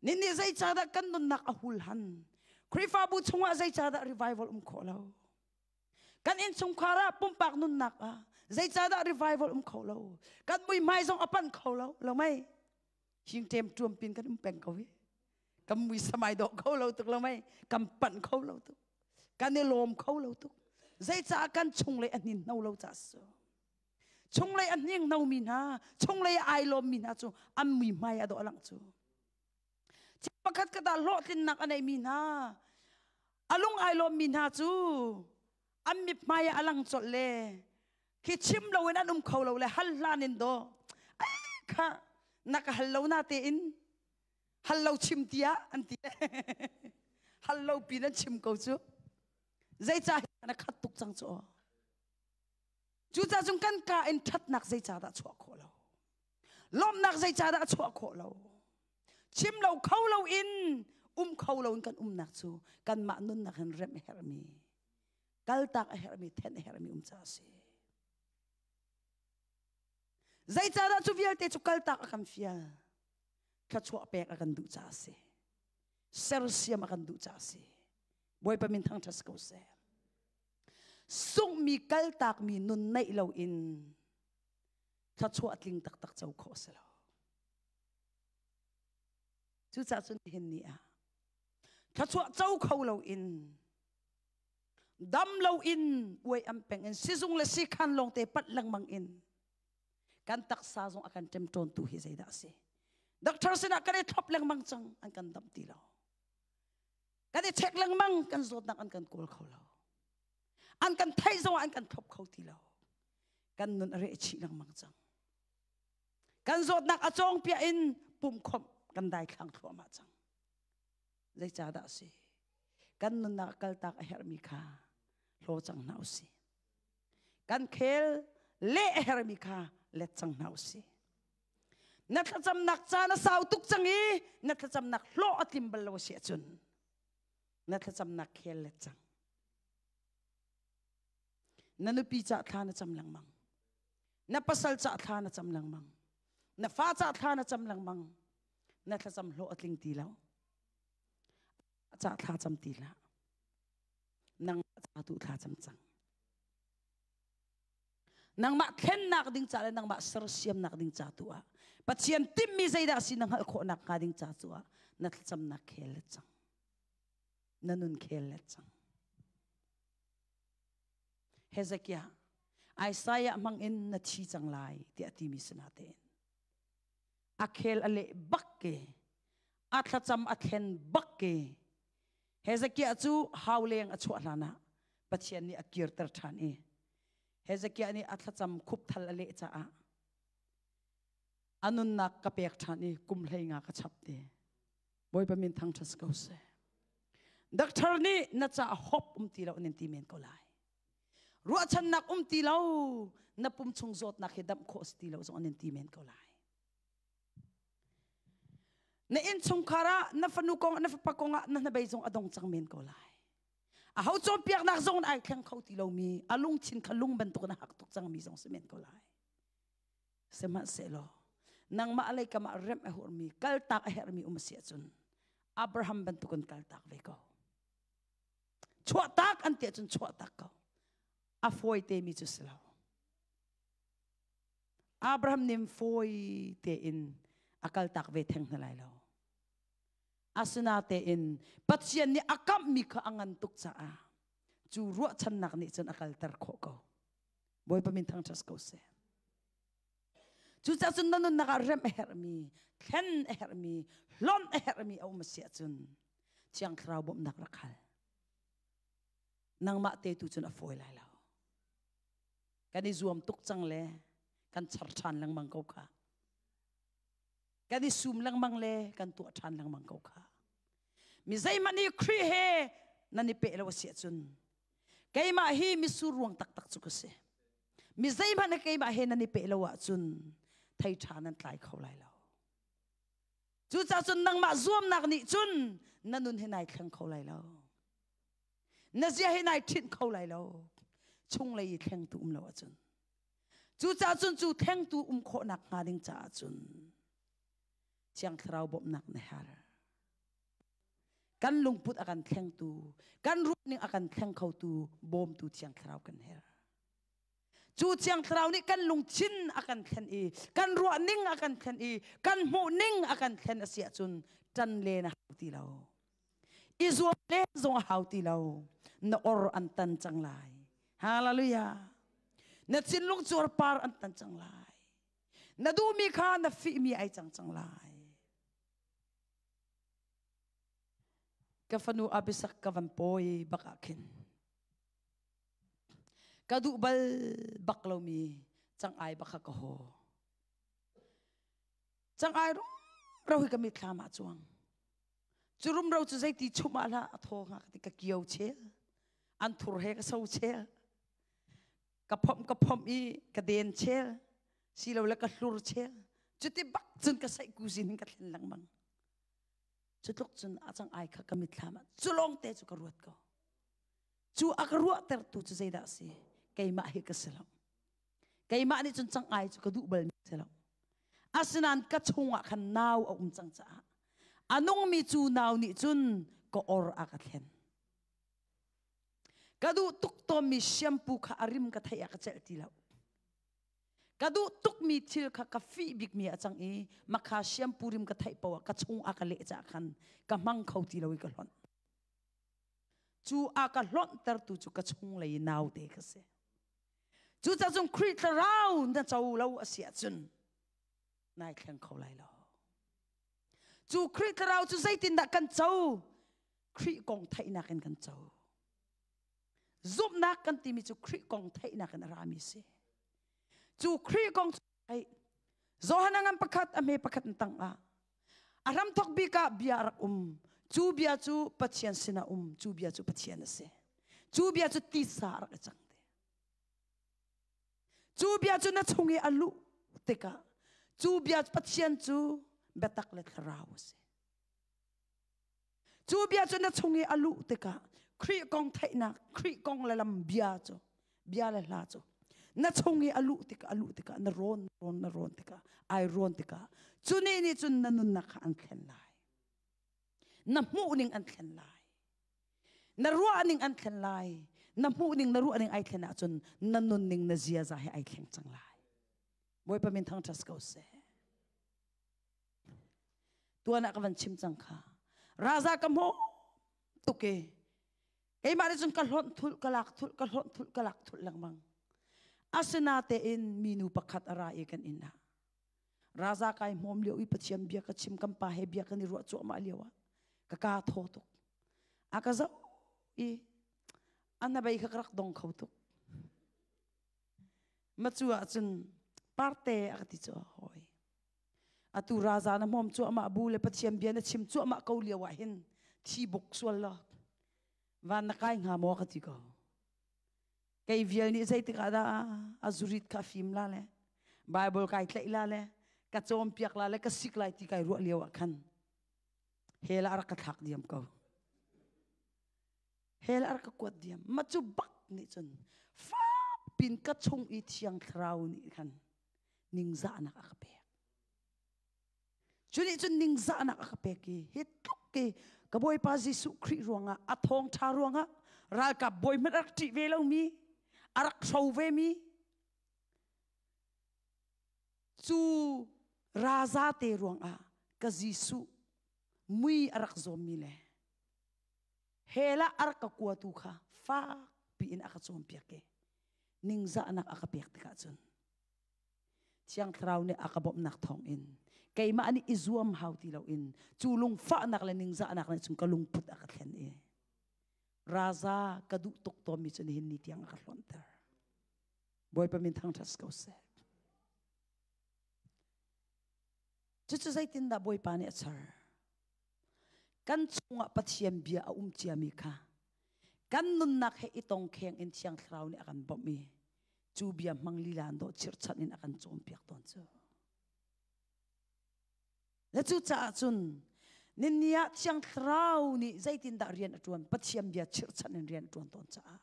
nin nih zeicahdah kan nunnak a hul han Khrihfabu chungah zeicahdah revival um khawh lo Kan innchungkhar ah pumpak nunnak ah zeicahdah revival um kho lo? Kan muihmai zong a panh kho lo, lo mei? Hing ṭem ṭuam pin kan um peng ko hi. Kan mui samai dawh kho lo tuk lo mei? Kan panh kho lo tuk. Kan i lawm kho lo tuk. Zeicah kan chunglei a hnin hno lo ca su. Chunglei a hning hno mi hna, chunglei ai lawm mi hna cu an muihmai a dawh lang cu. Pakhat khat ah hlawhtlinnak a neimi hna, a lung ai lawmmi hna cu an mithmai ah a lang colh le khi chim loin an um kho lo le hal hlan in daw kha na ka hal lo na tein hal lo chim tiah an ti hal lo pin an chim ko cu zeicah na khat tuk cang cu cucaah cun kan ka in ṭhatnak zeicahdah chuah khawh lo Lawmhnak zeicahdah a chuah khawh lo? Chim lo kho lo in um kho lo in kan umnak cu kanmah nunnak hin remh a herhmi, kaltak a herhmi, thenh a herhmi um caah a si. Zeicahdah cu vialte cu kaltak a kan fial? Thluachuah pek a kan duh caah a si. Sersiam a kan duh caah a si. Bawipa min thangṭhat si ko seh. Sunghmi kaltakmi nun neih lo in thluachuah tling taktak co khawh a si lo. Cucaah cun nihin ni ah thluachuah co kho lo in dam lo in uai am peng in sizung le sikhan lawngte panh lengmang in kan taksa zong a kan ṭemṭawntu hi zeidah a si? Doctor sinah kan i thlop lengmang cang an kan damh ti lo. Kan i check lengmang kan zawtnak an kan kawl kho lo. An kan theih zongah an kan thlop kho ti lo. Kan nun a reh chih lengmang cang. Kan zawtnak a cawng piah in pumkhomh kan daithlang thluahmah cang. Zeicahdah a si? Kan nunnak kaltak a herhmi kha hlaw cang hna usih. Kan khel Leh a hermi kha let cang hna usih. Na thlacamnak caan a sau tuk cang i na thlacamnak hlawh a tlim bal lo a si ahcun na thlacamnak khel let cang. Na nupi cah thla na cam lengmang. Na pasal cah thla na cam lengmang. Na fa cah thla na cam lengmang. Na thlacam hlawh a tling ti lo. Cah thla cam ti hlah. Nang ca tu thla cam cang. Nangmah thlennak ding ca le nangmah sersiamnak ding ca tu ah Pathian timhmi zeidah si na hngalh khawhnak hnga ding ca tu ah na thlacamnak khel le cang. Na nun khel le cang. Hezekiah, Isaiah hmang in na thi cang lai tiah timi si natein a khel a leh bak ke a thlacam a thlen bak ke Hezekiah cu hauleng a chuah hlan ah Pathian nih a kirter ṭhan i Hezekiah nih a thlacam khupthal a leh caah a nunnak ka pek ṭhan i kum 15 ka chap te. Bawipa min thangṭhat si ko seh. Doctor nih na ca hope um ti lo nan ti men ko lai. Ruahchannak um ti lo, na pum chung zawtnak hi damh khawh si ti lo zong an ti men ko lai. Na innchungkhar ah na fanu kong na fapa kong ah na hnabei zong a dong cang men ko lai. A ho cawnpiaknak zong ai thleng kho ti lomi, a lungthin kha lung bantuk in a hak tuk cangmi zong si men ko lai. Sihmanhsehlaw nangmah lei kam ah remh a hurmi kaltak a herhmi um a si ahcun Abraham bantukin kaltak ve ko. Chuahtak an ti ahcun chuahtak ko. A fawi temi cu si lo. Abraham nih fawi tein a kaltak ve theng hna lai lo. Asinatein Pathian nih a kamhmi kha a ngan tuk caah cu ruahchannak nih cun a kalter khawh ko. Bawipa min thangṭhat ko seh. Cucaah cun na nunnak ah remh a herhmi, thlen a herhmi, hlonh a herhmi a um a si ahcun Thiang Thlarau bawmhnak rak hal. Nangmah te tu cun a fawi lai lo. Kan i zuam tuk cang le kan char ṭhan lengmang ko kha. Kan i sum lengmang le kan tuah ṭhan lengmang ko kha. Mi zeihmanh nih Khrih he nan i peh lo a si ahcun Keimah hi misur ruang taktak cu ka si. Mi zeihmanh he keimah he nan i peh lo ahcun thei ṭha nan tlai kho lai lo. Cucaah cun nangmah zuamnak nih cun na nun hi nai thleng kho lai lo. Na zia hi nai ṭhinh kho lai lo. Chunglei i thlengtu um lo ahcun. Cucaah cun cu thlengtu um khawhnak hnga ding caah cun Thiang Thlarau bawmhnak na herh. Kan lungput a kan thlengtu, kan ruahning a kan thleng khotu bawmtu Thiang Thlarau kan herh. Cu Thiang Thlarau nih kan lungthin a kan thlen i kan ruahning a kan thlen i kan hmuhning a kan thlen a si ahcun ṭan len a hau ti lo. I zuam len zong a hau ti lo. Na or an tan cang lai. Hallelujah. Na thinlung cuarpar an tan cang lai. Na duhmi kha na fihmi ai cang cang lai. Ka fanu Abisak ka van pawi bak ah khin ka duh bal bak lomi cang-ai bak kha ka haw. Cang-ai rumro hi ka mitthlam ah cuang. Cu rumro cu zeiti chumh ah hlah a thaw hnga ka ti ka kio chel. An thur he ka so chel. Ka phomh ka phomh i ka den chel. Silole ka hlur chel. Cuti bak cun ka saih kuzin in ka thlen lengmang. Cu tluk cun a cang ai kha ka mitthlam ah cu lawng te cu ka ruat ko. Cu a ka ruahtertu cu zeidah a si? Keimah hi ka si lo. Keimah nih cun cang ai cu ka duh bal mi si lo. Asinain ka chungah khan nau a um cang caah a nungmi cu nau nih cun ka or a ka thlen. Ka duh tuk tawnmi shampoo kha a rim ka theih ah ka celh ti lo. Ka duh tukmi thil kha ka fih bikmi a cang i makha shampoo rim ka theih paoh ah ka chung a ka leh caah khan ka hmang kho ti lo i ka hlonh. Cu a ka hlonhtertu cu ka chunglei i naute ka si. Cucaah cun Khrih thlarau na co lo a si ahcun nai thleng kho lai lo. Cu Khrih thlarau cu zeitindah kan co? Khrih kong theihnak in kan co. Zumhnak kan timi cu Khrih kong theihnak in a rami si. Cu Khrih kong cu theih. Johan a ngan pakhat a hme pakhat in tang ah a hramthok bik ah bia a rak um. Cu bia cu Pathian sinah um. Cu bia cu Pathian a si. Cu bia cu tisa a rak i cang te. Cu bia cu na chung i a luh tikah cu bia Pathian cu biatak le thlarau a si. Cu bia cu na chung i a luh tikah Khrih kong theihnak, Khrih kong le lam bia cu, bia le hla cu na chung i a luh tikah a luh tikah na rawn rawn na rawn tikah ai rawn tikah cu nih nih cun na nunnak kha an thlen lai. Na hmuh ning an thlen lai. Na ruah ning an thlen lai. Na hmuh ning na ruah ning ai thlen ahcun na nun ning na ziaza he ai thleng cang lai. Bawipa min thangṭhat ko seh. Tuan ah ka van chim cang kha. Raza ka hmu tuk e. Keimah nih cun ka hlonh thulh ka lak thulh ka hlonh thulh ka lak thulh lengmang. Asinatein minu pakhat a ra i kan inn ah. Raza kai hmawm lio i Pathian bia ka chim kan pa he bia kan i ruah cuahmah lio ah ka ka thaw tuk. A ka zoh i a bei kha ka rak dong kho tuk. Macu ah cun parte a ka ti cu hawi. Atu raza na hmawm cuahmah bu le Pathian bia na chim cuahmah ko lio ah hin thi buk sual law van na kai hnga maw ka ti ko. Kei vial nih zeitik ah dah a zurit kha fim la le Bible kai tlaih la le ka cawnpiak la le ka sik lai ti kai ruah lio ah khan hell ah rak ka thlak diam ko. Hell ah rak ka kuat diam. Ma cu bak nih cun fak pin ka chung i thiang thlarau nih khan ningzahnak a ka pek. Cu nih cun ningzahnak a ka pek i hi tluk i ka Bawipa Jesuh Khrih ruangah a thawngṭha ruangah ralkap bawi hmanh a rak ṭih ve lomi a rak hro vemi cu raza te ruangah ka Jesuh mui a rak zawmmi le hell ah a rak ka kuatu kha fak piin a ka cawnpiak i ningzahnak a ka pek tikah cun Thiang Thlarau nih a ka bawmhnak thawngin keimah nih i zuam hau ti loin cu lungfahnak le ningzahnak nih cun ka lungput a ka thlen i raza ka duh tuk tawnmi cu nihin ni tiang a ka hlawnter. Bawipa min thangṭhat ko seh. Cucu zeitindah Bawipa nih a char? Kan chungah Pathian bia a um ciami kha kan nunnak he i tongkheng in Thiang Thlarau nih a kan bawmh i cu bia hmang lila an dawh chirhchanh in a kan cawnpiak tawn cu. Le cucaah cun ninni ah Thiang Thlarau nih zeitindah rian a ṭuan Pathian bia chirhchanh in rian a ṭuan tawn caah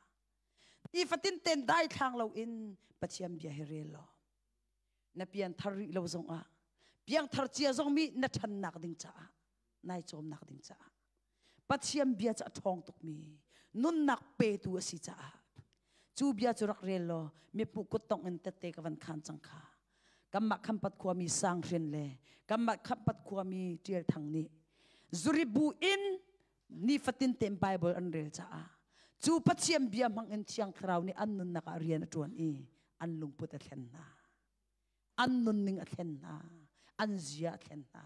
nifatin ten daithlang loin Pathian bia hi rel law na pianthar rih lo zongah piangthar cia zong mi na ṭhannak ding caah nai cawmnak ding caah Pathian bia cu a ṭhawng tukmi nunnak petu a si caah cu bia cu rak rel law mipu kuttongh in tette ka van khan cang kha kanmah Khampat khuami Sang Hrin le kanmah Khampat khuami Ṭial Thang nih zuribu in nifatin tein Bible an rel caah cu Pathian bia hmang in Thiang Thlarau nih an nunnak ah rian a ṭuan i an lungput a thlen hna an nunning a thlen hna an zia a thlen hna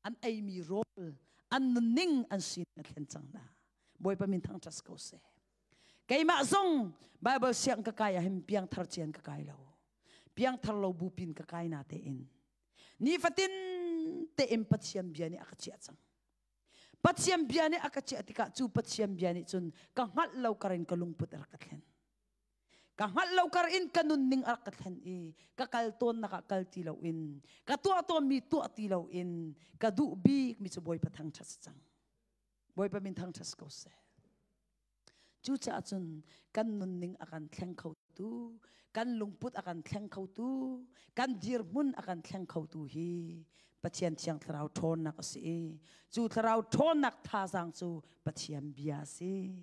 an eimi rawl an nunning an sining a thlen cang hna Bawipa min thangṭhat ko seh keimah zong Bible siang ka kai ah hin piangthar cian ka kai lo piangthar lo bu pin ka kai na tein nifatin tein Pathian bia nih a ka chiah cang Pathian bia nih a ka chiah tikah cu Pathian bia nih cun ka hngalh lo kar in ka lungput a rak ka thlen. Ka hngalh lo kar in ka nunning a rak ka thlen i ka kal tawnnak ah kal ti loin ka tuah tawnmi tuah ti loin ka duh bikmi cu Bawipa thangṭhat si cang. Bawipa min thangṭhat si ko seh. Cucaah cun kan nunning a kan thleng khotu, kan lungput a kan thleng khotu, kan dirhmun a kan thleng khotu hi Pathian Thiang Thlarau ṭhawnnak a si i cu Thlarau ṭhawnnak thazaang cu Pathian bia a si.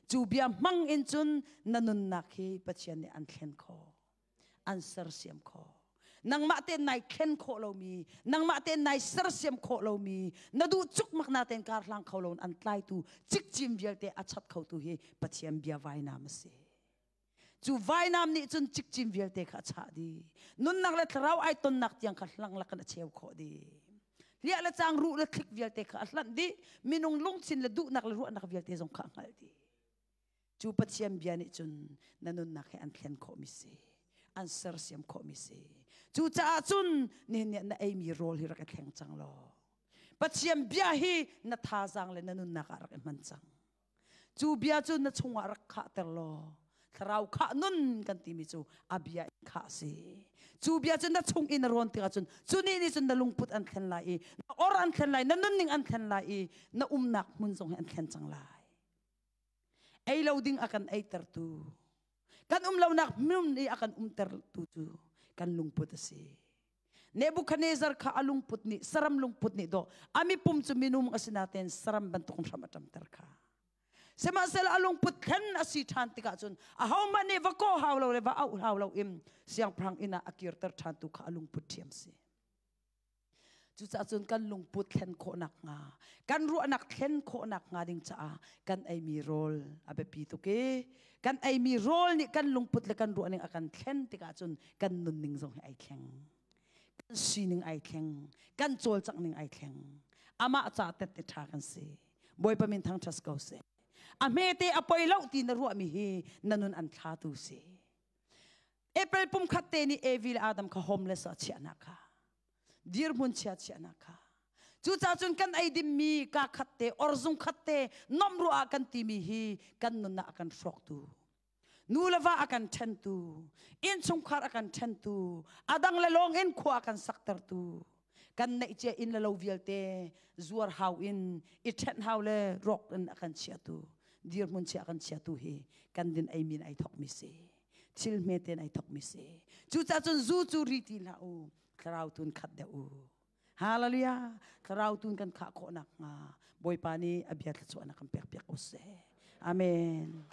Cu bia hmang in cun na nunnak hi Pathian nih an thlen khawh. An sersiam khawh. Nangmah tein nai thlen khawh lomi, nangmah tein nai sersiam khawh lomi, na duh cukmak na tein kar hlang kho loin an tlaitu cikcin vialte a chat khotu hi Pathian bia vainam a si. Cu vainam nih cun cikcin vialte kha a chah dih. Nunnak le thlarau ai tonnak tiang kha hlang lakin a cheu khawh dih. Hliah le cang ruh le thlik vialte kha a hlanh dih. Minung lungthin le duhnak le ruahnak vialte zong kha a hngalh dih. Cu Pathian bia nih cun na nunnak he an thlen khawhmi si. An sersiam khawhmi si. Cucaah cun nihin ni na eimi rawl hi rak i thleng cang law Pathian bia hi na thazaang le na nunnak ah rak i hman cang. Cu bia cu na chungah rak khahter law Thlarau khah nun kan timi cu a bia in khah a si. Cu bia cu na chung in na rawn tikah cun cu ni nih cun na lungput an thlen lai i na or an thlen lai, na nunning an thlen lai i na umnak hmun zong hi an thlen cang lai. Ei lo ding a kan eitertu, kan um lonak hmun i a kan umtertu cu kan lungput a si. Nebuchadnezzar kha a lungput nih, saram lungput nih dawh a mipum cu minung a si natein saram bantuk hram a ṭamter kha. Sihmanhsehlaw a lungput thlen a si ṭhan tikah cun ahohmanh nih va kawh hau lo le va auh hau lo in siangpahrang inn ah a kirter ṭhantu kha a lungput ṭhiam si. Cucaah cun kan lungput thlen khawh nakhnga, kan ruahnak thlen khawh nakhnga ding caah kan eimi rawl a biapi tuk i kan eimi rawl nih kan lungput le kan ruahning a kan thlen tikah cun kan nunning zong hi ai thleng. Kan sining ai thleng, kan cawlcangh ning ai thleng. Amah ca tette ṭha kan si. Bawipa min thangṭhat ko seh. A hmete a poi lo ti na ruahmi hi na nun an thlatu si. April pum khat te nih Evi le Adam kha homeless ah chiahnak kha, dirhmun chia chiahnak kha. Cucaah cun kan ei dimmi ka khat te, orzung khat te, nomh ruah ah kan timi hi kan nunnak a kan hrawktu, nu le va a kan ṭhentu, innchungkhar a kan ṭhentu, a dang le lawng in khua a kan saktertu, kan neih cia inn le lo vialte zuar hau in i ṭhenh hau le rawk in a kan chiatu, dirhmun chia a kan chiatu hi kan din ei min ai thokmi si. Thil hme ten ai thokmi si. Cucaah cun zu cu ri ti hlah u, thlarau tun khat deuh u. Hallelujah. Thlarau tun kan khah khawh nakhnga Bawipa nih a bia thluachuahnak kan pek piak ko seh. Amen.